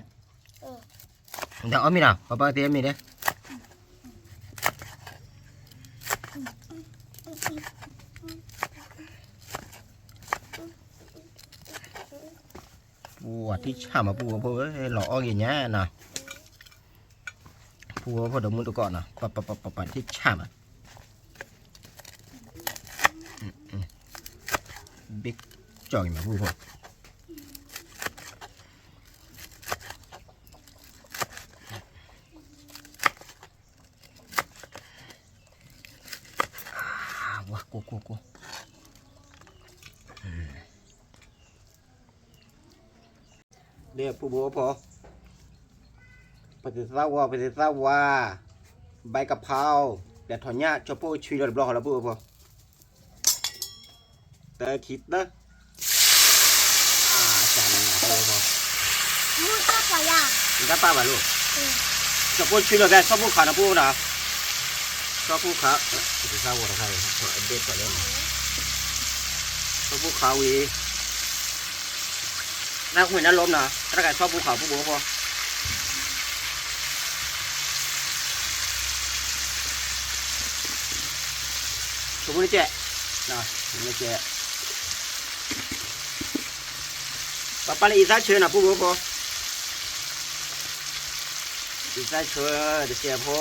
အီၣ်မ့ၤနီၤ ပှၤပၢ်သ့အီၣ်မ့ၤဒဲး ပှၤထံၣ်ဆၣ်မး ပုၢ်ဖိဖိဧၢ လီၤအီၣ်ဂ့ၤညါနီၤ, ပုၢ်ဖိဖိဒီးမူတကိးနီၤ ပပပပထံၣ်ဆၣ်မး, ဘ့ၣ်ကၠီၣ်ဂ့ၤမး ပုၢ်ဖိ ဝါ ကိၢ်ကိၢ်ကိၢ်, ဒီးပုၢ်ဖိဖိ, ပသ့ၣ်သၣ်ဝါ ပသ့ၣ်သၣ်ဝါ, ဘဲကဖီ, ဒီးထီၣ်ညၣ် ကၠီၤပိၢ်ဆွံလီၤတဘျီဃီလီၤ ပုၢ်ဖိဖိ တၢ ခံ တၢ, အၢ တၢ်ပာ်ဘၣ်လိၣ်, ကၠီၤပိၢ်ဆွံလီၤဖဲ ဆီဖိခးနီၤ ပုၢ်ဖိနီၤ, ဆီဖိခး, ဆီဖိခးဝံၤ, နၢ်ဟူနၢ်လိနီၤ တၢ်တခါဆီဖိခး ပုၢ်ဖိဖိ ဆိကမိၣ်န့ၣ်ကဲ, ဆိကမိၣ်န့ၣ်ကဲ, ပပာ်လၢအံသၣ်ဆၢနီၤ ပုၢ်ဖိဖိ, အံသၣ်ဆၢ တစဲးဖိ,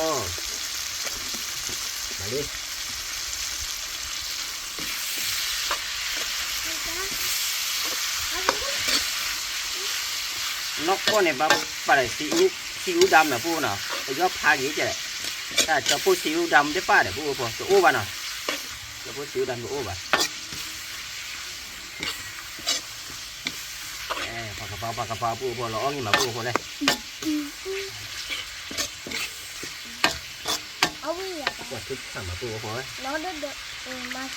မၤလံ နီၢ်ကီၢ်န့ၣ် ဘၣ်ပာ်ဒီး စံအူဒၣ်မး ပုၢ်ဖိနီၤ, ပယီၤဖးက့ၤကဲ, တၢ်ကၠီၤပိၢ်စံအူဒၣ်တပာ်ဒီး ပုၢ်ဖိဖိ တအိၣ်ဘၣ်နီၤ, ကၠီၤပိၢ်စံအူဒၣ်တအိၣ်ဘၣ်, ပှၤကဖီ ပှၤကဖီ ပုၢ်ဖိလီၤအီၣ်ဂ့ၤမး ပုၢ်ဖိလဲၣ် အဝံၣ်ယၤဘၣ်, ပှၤထံၣ်ဆၣ်မး ပုၢ်ဖိဖိ, မၤဆၢ,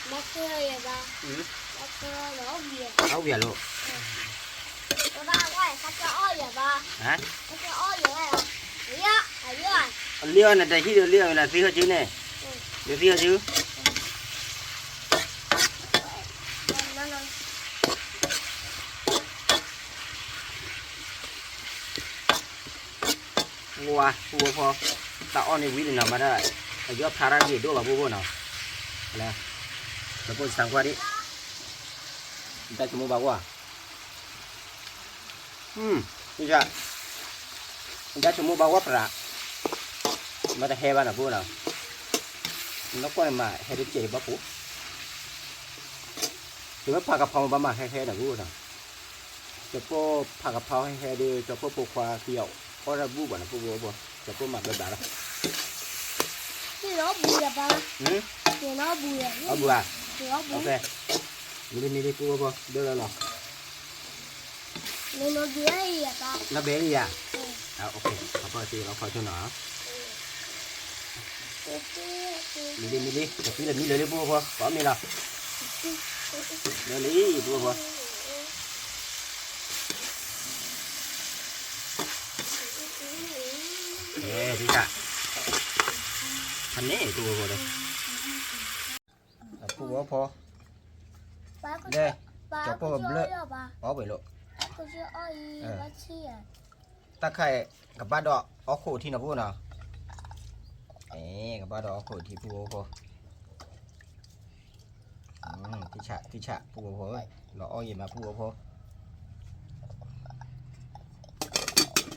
မၤဆၢယၤဘၣ်, အဝံၣ်ယၤလိၤ, ပဘၣ်ကွၢ် အီၣ်ယၤဘၣ်, အီၣ်ယၤဘၣ်, အလံၣ်အီၣ်နတဟံၣ်ဒီးလံၣ်အီၣ်နသံဟီၣ်စုန့ၣ်, နသံဟီၣ်စု ဝါ ပုၢ်ဖိဖိ, တၢ်အီၣ်န့ၣ်ဝံၤလံနီၤ မၤဒၣ်, အယီၢ်ဖျါတၢ်ဂ့ၤဒိၣ်ဘၣ် ပုၢ်ဖိနီၤ, လၢ, ဒီးပိၢ်စံကွၢ်ဒံး, နတၢ်ဆိကမိၣ်ဘၣ်ဝဲ, နတၢ်ဆိကမိၣ်ဘၣ်ဝဲပြး, မ့ၢ်တဟဲဘၣ်နီၤ ပုၢ်ဖိနီၤ, နကွၢ်န့ၣ်မးဟဲတစဲးဘၣ်ဖိ, တုၤမ့ၢ်ဖးကဖီမ့ၢ်ဘၣ်မၤဟဲဟဲနီၤ ပုၢ်ဖိနီၤ ကၠီၤပိၢ်ဖးကဖီဟဲဟဲဒီး ကၠီၤပိၢ်ဖိဖိခွါသံအီၣ်အီၣ်တၢ်ဘူၣ်ဘၣ်နီၤ ပုၢ်ဖိဖိ, ကၠီၤပိၢ်မၤဘၣ်ဘၣ်လီၤ, အီၣ်ဘူၣ်ဧါ, မ့ၢ်လံမ့ၢ်လံ ပုၢ်ဖိဖိ ဒိၣ်လီၤလီၤ, နီၢ်ဘဲလံဧါ, ပှၤပၢ်သံလီၤခီဆိနီၤ မ့ၢ်လံမ့ၢ်လံ ကသံလၢမံလၢလံ ပုၢ်ဖိဖိ ပှၤမ့ၢ်လီၤ, လၢလံ ပုၢ်ဖိဖိ, ဖဲန့ၣ် ပုၢ်ဖိဖိဒီး ပုၢ်ဖိဖိ, လၢ, ကၠီၤပိၢ်ဘျၢၣ်, အီၣ်ဝဲလိာ်, တၢ်ခါအံၤ ကဘၣ်ဒီးအီၣ်ခိၣ်ထံနီၤ ပုၢ်ဖိနီၤ, ကဘၣ်ဒီးအီၣ်ခိၣ်ထံ ပုၢ်ဖိဖိ, ထံဆး ထံဆး ပုၢ်ဖိဖိ, လီၤအီၣ်ယံၤမး ပုၢ်ဖိဖိ,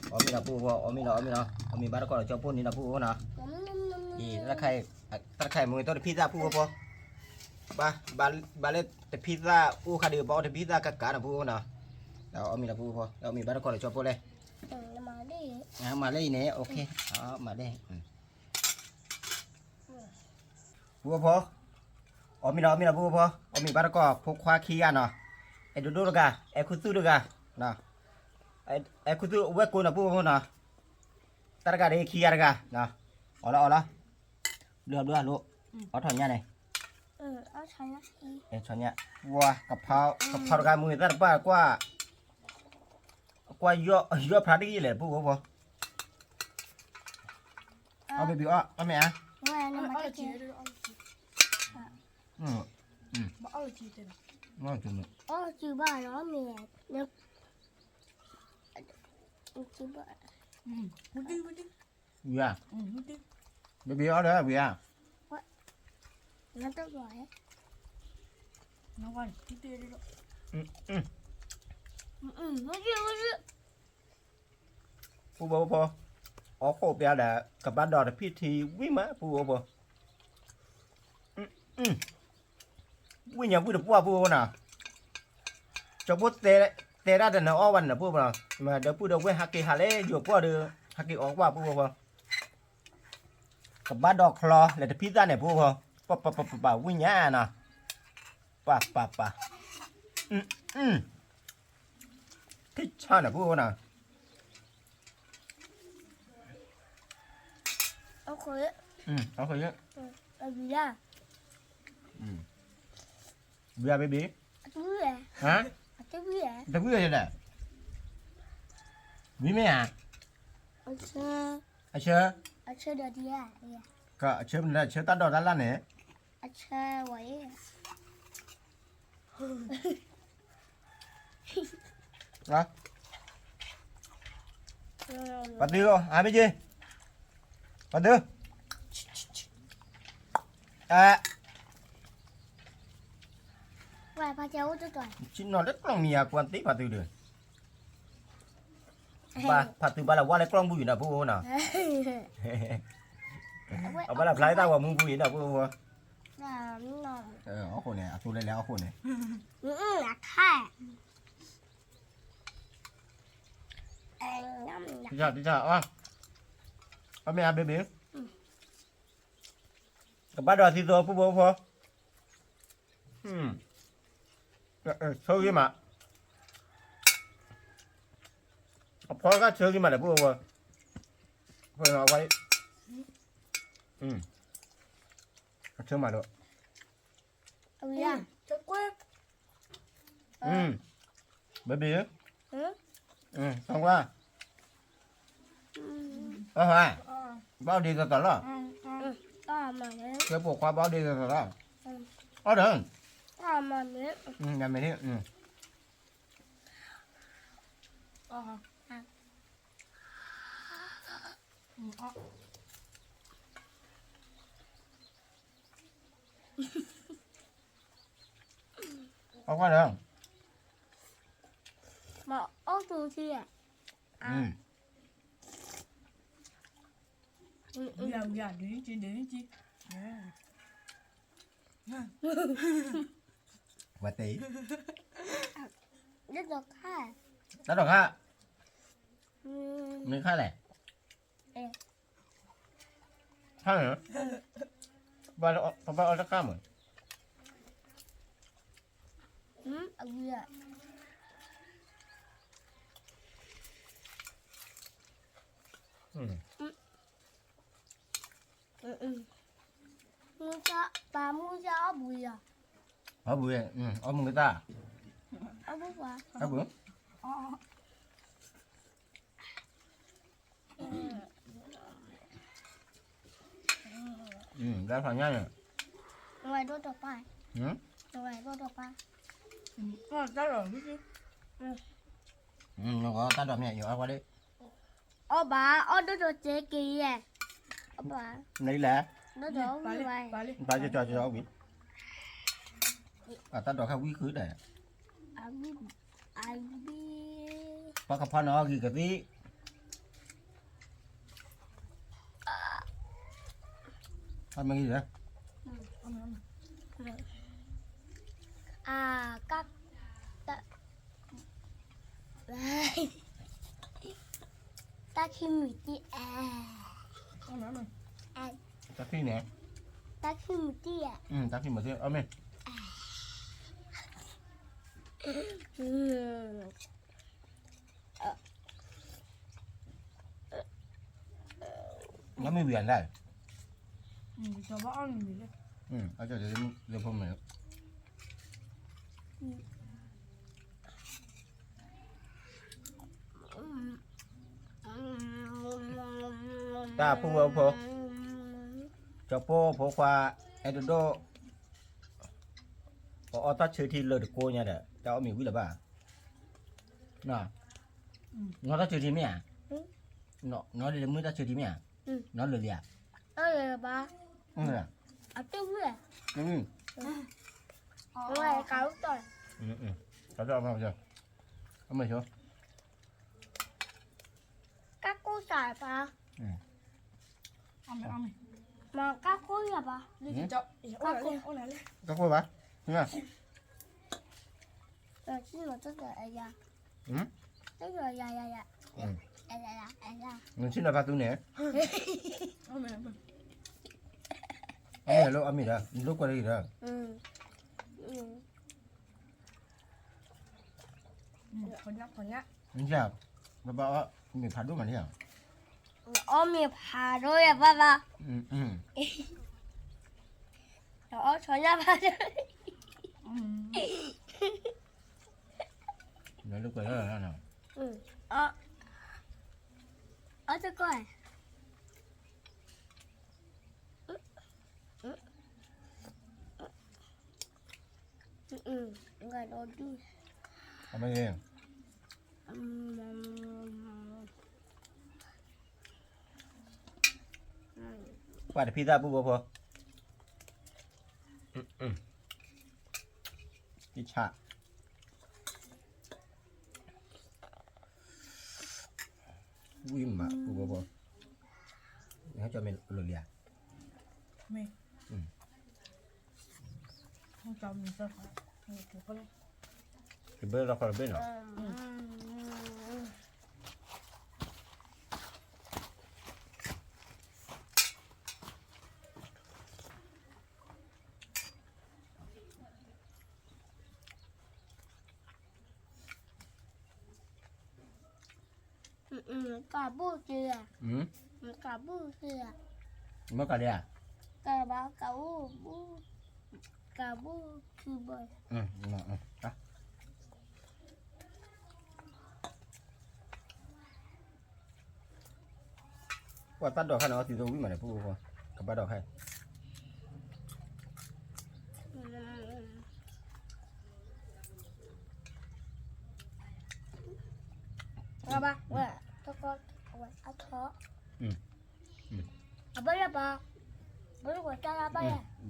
အီၣ်မ့ၤလီၤ ပုၢ်ဖိဖိ အီၣ်မ့ၤလီၤ အီၣ်မ့ၤလီၤ အီၣ်မ့ၤဘၣ်တခီဒီးကၠီၤပိၢ်န့ၣ်နီၤ ပုၢ်ဖိဖိနီၤ, အံၤ တၢ်တခါအံၤ မ့ၢ်ဂ့ၤတီတဖံးသၣ် ပုၢ်ဖိဖိ, ဘၣ်, ဘၣ်လၢတဖံသၣ်အိၣ်ခါဒီး ဘၣ်အီၣ်တဖံသၣ်ကကးနီၤ ပုၢ်ဖိနီၤ, ဒီးအီၣ်မ့ၤလီၤ ပုၢ်ဖိ, ဒီးအီၣ်မ့ၤဘၣ်တကီၢ်လီၤ ကၠီဖိလဲၣ်, မၤလၢအံၤန့ၣ် မၤလၢအံၤ, ပုၢ်ဖိ, အီၣ်မ့ၤလီၤ အီၣ်မ့ၤလီၤ ပုၢ်ဖိ, အီၣ်မ့ၤဘၣ်တကီၢ် ဖိခွါခံဂၤနီၤ, အဲၣ်ဒိၣ်ဒိၣ်တဂၤ အဲၣ်ခူသူၣ်တဂၤ, အဲၣ်ခူသူၣ်အဝဲၢ်ကိာ်နီၤ ပုၢ်ဖိနီၤ, တၢ်တဂၤဒီးခံဂၤတဂၤ, အီၣ်လီၤ အီၣ်လီၤ, ဘျုးဘျုးလိၣ်, အီၣ်ထီၣ်ညၣ်န့ၣ်, ထီၣ်ညၣ်, ပှၤကဖီတဂၤမူၤသၣ်တပၣ်ကွၢ်, ကွၢ်ယီၢ်ဖျါတဂ့ၤလဲၣ် ပုၢ်ဖိ, အီၣ် baby အီၣ် အီၣ်မ့ၤဧါ, အီၣ်လီၤ, အီၣ်လီၤ, အီၣ်လီၤ, အီၣ်လီၤ, ဝံၤဧါ, baby အီၣ်ဒီးဝံၤဧါ, ပုၢ်ဖိ, အီၣ်ခိၣ်ပျါဒီး ကဘၣ်ဒီးတဖံထံဝံၣ်မး ပုၢ်ဖိ, ဝံၣ်ညါဝံၣ်တပှၢ် ပုၢ်ဖိနီၤ, ကၠီဖိတဲဒၣ်တနၤအီၣ်ဘၣ်န့ၣ် ပုၢ်ဖိ, ဒီပုၢ်ဒီဝဲၢ်ဟးက့ၤဟးလၢယိၤပှၢ်ဒီး ဟးက့ၤအီၣ်ကွၢ် ပုၢ်ဖိ, ကဘၣ်ဒီးချီလဲၤတဖံသၣ်န့ၣ် ပုၢ်ဖိ, ပပပပပ ဝံၣ်ညါနီၤ, ပပပ, ထံၣ်ဆါန့ၣ် ပုၢ်ဖိနီၤ, အီၣ်ခိၣ်, ဝံၤဧါ, baby, တဝံၣ်ဧါ, တဝံၣ်ဧါလဲၣ်, ဝံၤမ့ၢ်ဧါ, အဆၢ, အဆၢ, အဆၢတၢ်ဒီးတၢ်လၢ်န့ၣ်, အဆၢဝဲအံၤ ပှၤသု, ဟါမ့ၢ်က့, ပှၤသု, အ, ဆ့ၣ်နီၤလၢကျီၢ်မံၤယၤ ပှၤသ့ပှၤသုဒီး, ဘၣ်ဖးသုဘၣ်လၢဝါလၢကျီၢ်မူယံၤနီၤ ပုၢ်ဖိနီၤ, အဘၣ်လၢဖျါလၢတၢ်ဂီၤမူပူၤယံၤနီၤ ပုၢ်ဖိ, အီၣ်ခိၣ်န့ၣ် အသိလၢလဲၤအီၣ်ခိၣ်န့ၣ်, တၢ်, အီၣ်မ့ၢ်အါ baby, ကဘၣ်ဒီးသံသိ ပုၢ်ဖိဖိ, ဆိဂ့ၤမး, အဖီကဆိဂ့ၤမးဒီး ပုၢ်ဖိဖိ, အဆိမးဒီး, baby, သီကွၢ်, အဟါ, ဘၣ်အီၣ်ဒ့သိးသိးလီၤ, ကဲပိာ်ခွါဘၣ်အီၣ်ဒ့သိးသိးလီၤ, အီၣ်ဒီး, မ့ၢ်, အီၣ်ကွၢ်ဒီး, မ့ၢ်အီၣ်သူထံဧါ, ဝဲတဲ, တၢ်ဒိးခါ, မ့ၢ်ခါလဲၣ်, ခါန့ၣ်, ပဘၣ်အီၣ်တခါမး, အဝံၤ, မူကပၢ်မူကအီၣ်ဘှံးယၤ, အီၣ်ဘှံး, အီၣ်မူကတၢ်, အီၣ်ဘှံးပှၤ, အီၣ်ဘှံး, လၢဖးညါန့ၣ်, ဝဲဒိၣ်တပၢ်, ဝဲဒိၣ်တပၢ်, တၢ်ဒိးမ့ၢ်ယအီၣ်ကွၢ်လံ, အီၣ်ဘၣ် အီၣ်ဒိၣ်ဒိၣ်ကဲက့ၤယဲ, အီၣ်ဘၣ်, နလဲၣ်, ဒိၣ်ဒိၣ်ဝံၤဘၣ်, ဘၣ်ကၠီကၠီဝံၤ, အတၢ်ဒိးခါဝံၤဃုာ်ဒီး, အဝံၤ, အဝံၤ, ပှၤကဖီနီၤအီၣ်ဂံၢ်ကသံၣ်, အမ့ၢ်ဂံၢ်ဒီး, အါ, က, တၢ်, တၢ်ခံမုၢ်တံၢ်အါ, တၢ်ခံန့ၣ်, တၢ်ခံမုၢ်တံၢ်ဧါ, တၢ်ခံမုၢ်တံၢ် အီၣ်မ့ၤ နမ့ၢ်ဝံၤအလဲၣ်, အကၠီလၢဖိမ့ၢ်, တၢ်ဖိဝဲဖိ, ကၠီဖိဖိခွါ, အဲၣ်ဒိးဒိၣ်, ပအီၣ်တၢ်ဆၢထံလၢတကိးညါဒီး တၢ်အီၣ်မ့ၤဝံၤလၢၤဘၣ်, နီၢ်တၢ်ဆၢထံမ့ၢ်ဧါ, နီၢ်ဒ်လၢမုၢ်တၢ်ဆၢထံမ့ၢ်ဧါ, နီၢ်လၢာ်လံဧါ, အတဝံၣ်, ကၢ်, အမ့ၢ်ဆိ, ကၢ်ကိၢ်စၢ်ပၢ်, မ့ၢ်ကၢ်ကိၢ်ယၤပၢ်, ကၢ်ကိၢ်ဘၣ်, တၢ်ဆံၣ်နီၤတၢ်အယၤ, တၢ်ယၤယၤယၤယၤ, နဆံၣ်နီၤဖးသူန့ၣ်, အမ့ၢ်လၢအမ့ၢ်ဒီး နလိာ်ကွဲလၢယၤဒီး, နဘၣ်အီၣ်မ့ၤဖးဒိၣ်မးန့ၣ်ဧါ, အီၣ်မ့ၤဖးဒိၣ်ယၤဘၣ်ဘၣ်, အီၣ်ဆီညၣ်ဖးဒိၣ်, နလိာ်ကွဲလၢ, အီၣ်တကီၢ် အမ့ၢ်, ပှၤတဖံးသၣ်ပူဖိဖိ, တံဆါ, ဝံၣ်မးပူဖိဖိ, ဟဲကၠီမ့ၤလိာ်လံဧါ, မ့ၢ်, ကဘၢလီၤခီတဘ့ၣ်နီၤ. ကးဘူၣ်က့ၤဧါ, ကးဘူၣ်က့ၤဧါ, မ့ၢ်ကးလံဧါ, ကးဘၣ်ကးဘူၣ်, ကးဘူၣ်ခံဘၢၣ်, ပှၤတၢ်ဒိးခါန့ၣ် အီသံးသိဝံၣ်မးန့ၣ် ပူဖိ, ကဘၣ်ဒိးခါ,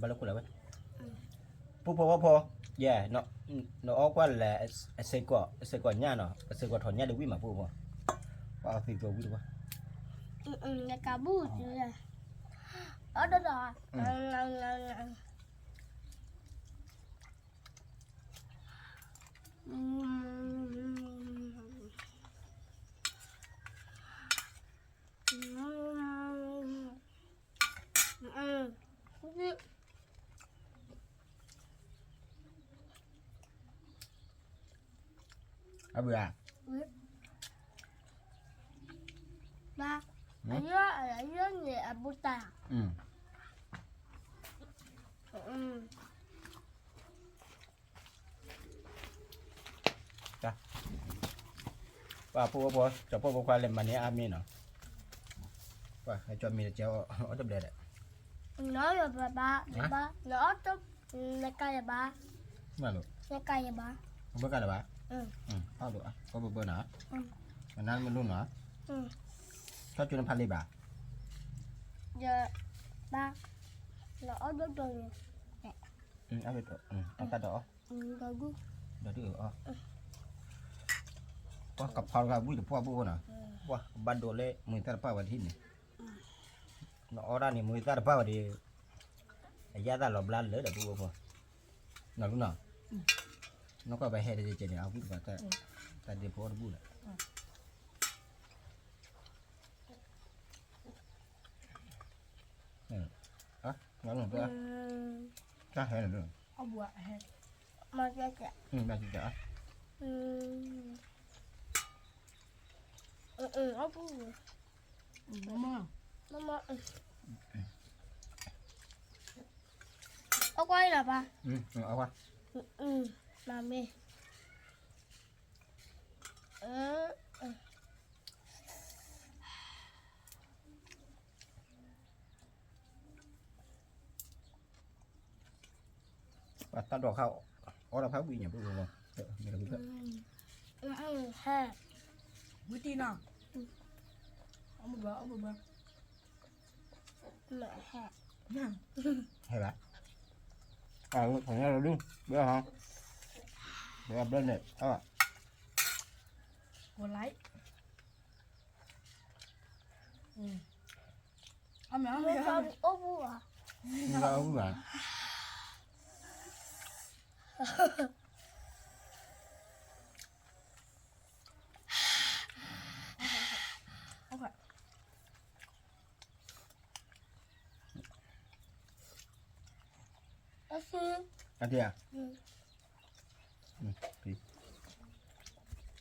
ဘၣ်လၢခိၣ်လၢဝဲ, ပူဖိဝဲဖိ, ယဲ, နအီၣ်ကွၢ်လဲၤ, အစ့ၢ်ကီး, အစ့ၢ်ကီးညၣ်နီၤ, အစ့ၢ်ကီးထီၣ်ညၣ်ဒ်ဝံၣ်မးပူဖိ, ပှၤအီသံးသိဝံၣ်တပှၢ်, အီၣ်ဒိၣ်ဒီး အဘုဧါ, ဘၣ်, အယိန့ၣ်အဘူးတၢ်, ပှၤဖိဝဲဖိ, ကၠီဖိဖိခွါလဲၤမၤန့ၢ်အါမ့ၢ်နီၤ, ပှၤကၠီမ့ၢ်တကဲအီၣ်တဘျဲၣ်ဒီး, နအီၣ်ယဘၣ်, နအီၣ်တ, နကၤယဘၣ်, နကၤယဘၣ်, ဘၣ်ကၤလၢၤဘၣ်, အီၣ်ဒိၣ်, ကီၢ်ဘၢဘၢနီၤ, နနါမ့ၢ်လိၣ်နီၤ, ကၠီကၠိနဖးလံဘၣ်, ယဘၣ်, နအီၣ်ဒိၣ်ဒိၣ်န့ၣ်, အီၣ်ဒိၣ်, အီၣ်တၢ်ဒီးအီၣ်, ဒီးဒုၣ်အီၣ်, ပှၤကဖီတဂၤဝံၣ်တပှၢ်ပူဖိနီၤ, ပှၤကဘၣ်ဒိးလၢမုၢ်သၣ်တပၢၢ်ဝဲတဟံၣ်န့ၣ်, နအီၣ်ဒၣ်န့ၣ် မုၢ်သၣ်တပၢၢ်ဝဲဒီး, အယၣ်သၣ်လီၤဘျါလၢာ်ဒီးပူဖိဖိ, နလူနီၤ, နီၢ်ကီၢ်ပဟဲတကဲကဲန့ၣ် အဝံၣ်တပၤတၢ် တၢ်ဒ့ဖိအီၣ်တဘူၣ်လီၤ. တၢ်ဟဲန့ၣ် အီၣ်ဘူၣ်ဟဲ မၤကဲကဲ မၤကဲကဲ အီၣ်ဘူၣ် မမ မမ အီၣ်ကွၢ်လီၤပၢ် အီၣ်ကွၢ် မၤမ့ၢ် ပှၤတၢ်ဒိးခါ အီၣ်ဒီးဖးဝံၤညါ ပူၤပူၤပူၤ မ့ၢ်တၢ်ဝံၤတၢ် ဟဲ ဝံၤတံၢ်နီၤ အီၣ်မ့ၢ်ဘၣ် အီၣ်မ့ၢ်ဘၣ် ဟဲဘၣ် အၢ ခီညါလီၤဒု ဘၣ်ဟီ ဘၣ်ဘျၢန့ၣ် အၢ ကိုယ်လိုက် အမ့ၢ် အမ့ၢ် အမ့ၢ် အိၣ်ဘူးဘၣ် အိၣ်ဘူးဘၣ် အစု အတံၢ်ဧါ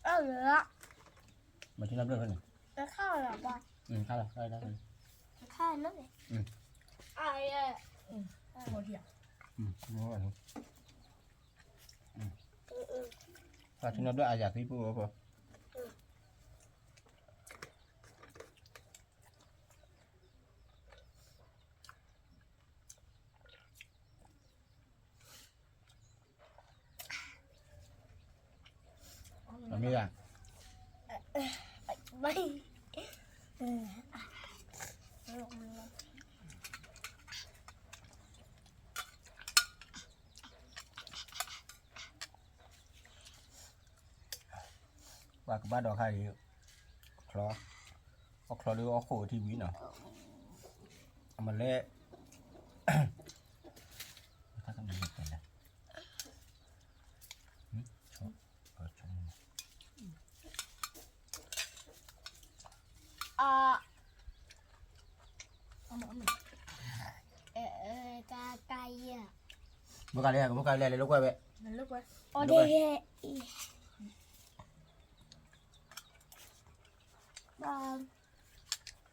အလၢ မၤထံလၢဘျၢဖဲန့ၣ် တခါလီၤဘၣ် ခါလီၤ ခါလီၤ ခါလီၤ အယဲ မၤထံလၢဘျၢအယၤသံပူၤဝဲဖိ အမ့ၢ်ဧါ ပှၤကဘၣ်ဒီးခါအံၤ ချီ အီၣ်ချီဒုးအီၣ်ခိၣ်ထံဝံၤနီၤ အမၤလဲၣ် တၢ်ကမၤလဲၣ် အ တၢ်တၢ်ယဲ ဘိကလံၤ ဘိကလံၤ လဲၤလိာ်ကွဲဝဲ အီၤဒ်ယဲ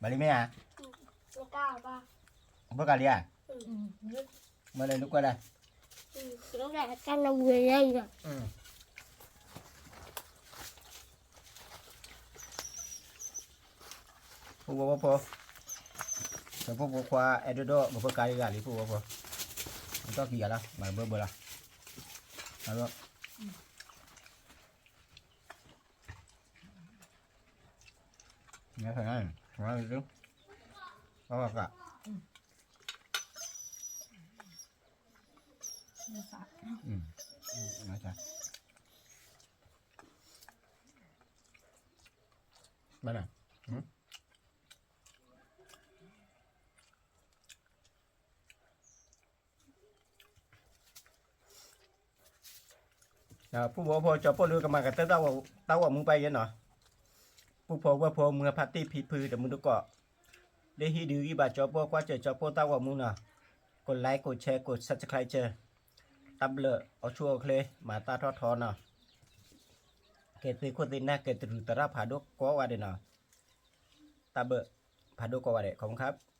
ဘၣ်လံမ့ၢ်ဧါ ဘိကလံၤဧါ မ့ၢ်လဲၤလိာ်ကွဲလဲၣ် တၢ်နဝဲယဲ ဖိဝဲဖိ ဖိဖိခွါ အဲၣ်ဒိးဒိး ကဖိကါယဂၤလံ ဖိဝဲဖိ မ့ၢ်တီၢ်ကံယၤလီၤ မၤဘၢဘၢလီၤ အ မ့ၢ်ဖဲန့ၣ် မ့ၢ်ဒု အဝဲက မ့ၢ် ပူဖိဝဲဖိ ကၠီၤပိၢ်လၢကမၤကတၢၢ်တၢ်ဂီၤမူပၢ်ယဲနီၤ, ပူဖိဝဲၢ်ဖိမုၢ်ဖါတံၢ်ဖံဖုတမုၢ်တကိး, လၢဟံးဒုးဂံၢ်ဘၣ်ကၠီၤပိၢ်ကွၢ်စၢၤကၠီၤပိၢ်တၢ်ဂီၤမူနီၤ, ကိးlike ကိးshare ကိးsubscribe, တၢ်ဘျုးအိၣ်ဆူၣ်အိၣ်ချ့ မၤတၢ်ထီၣ်ထီနီၤ, ကဲသ့ခိၣ်သ့နၢ်ကဲတရူးသရၣ်ဖးဒိၣ်ကိးဂၤဒဲးနီၤ, တၢ်ဘျုးဖးဒိၣ်ကိးဂၤဒဲး ขอบคุณครับ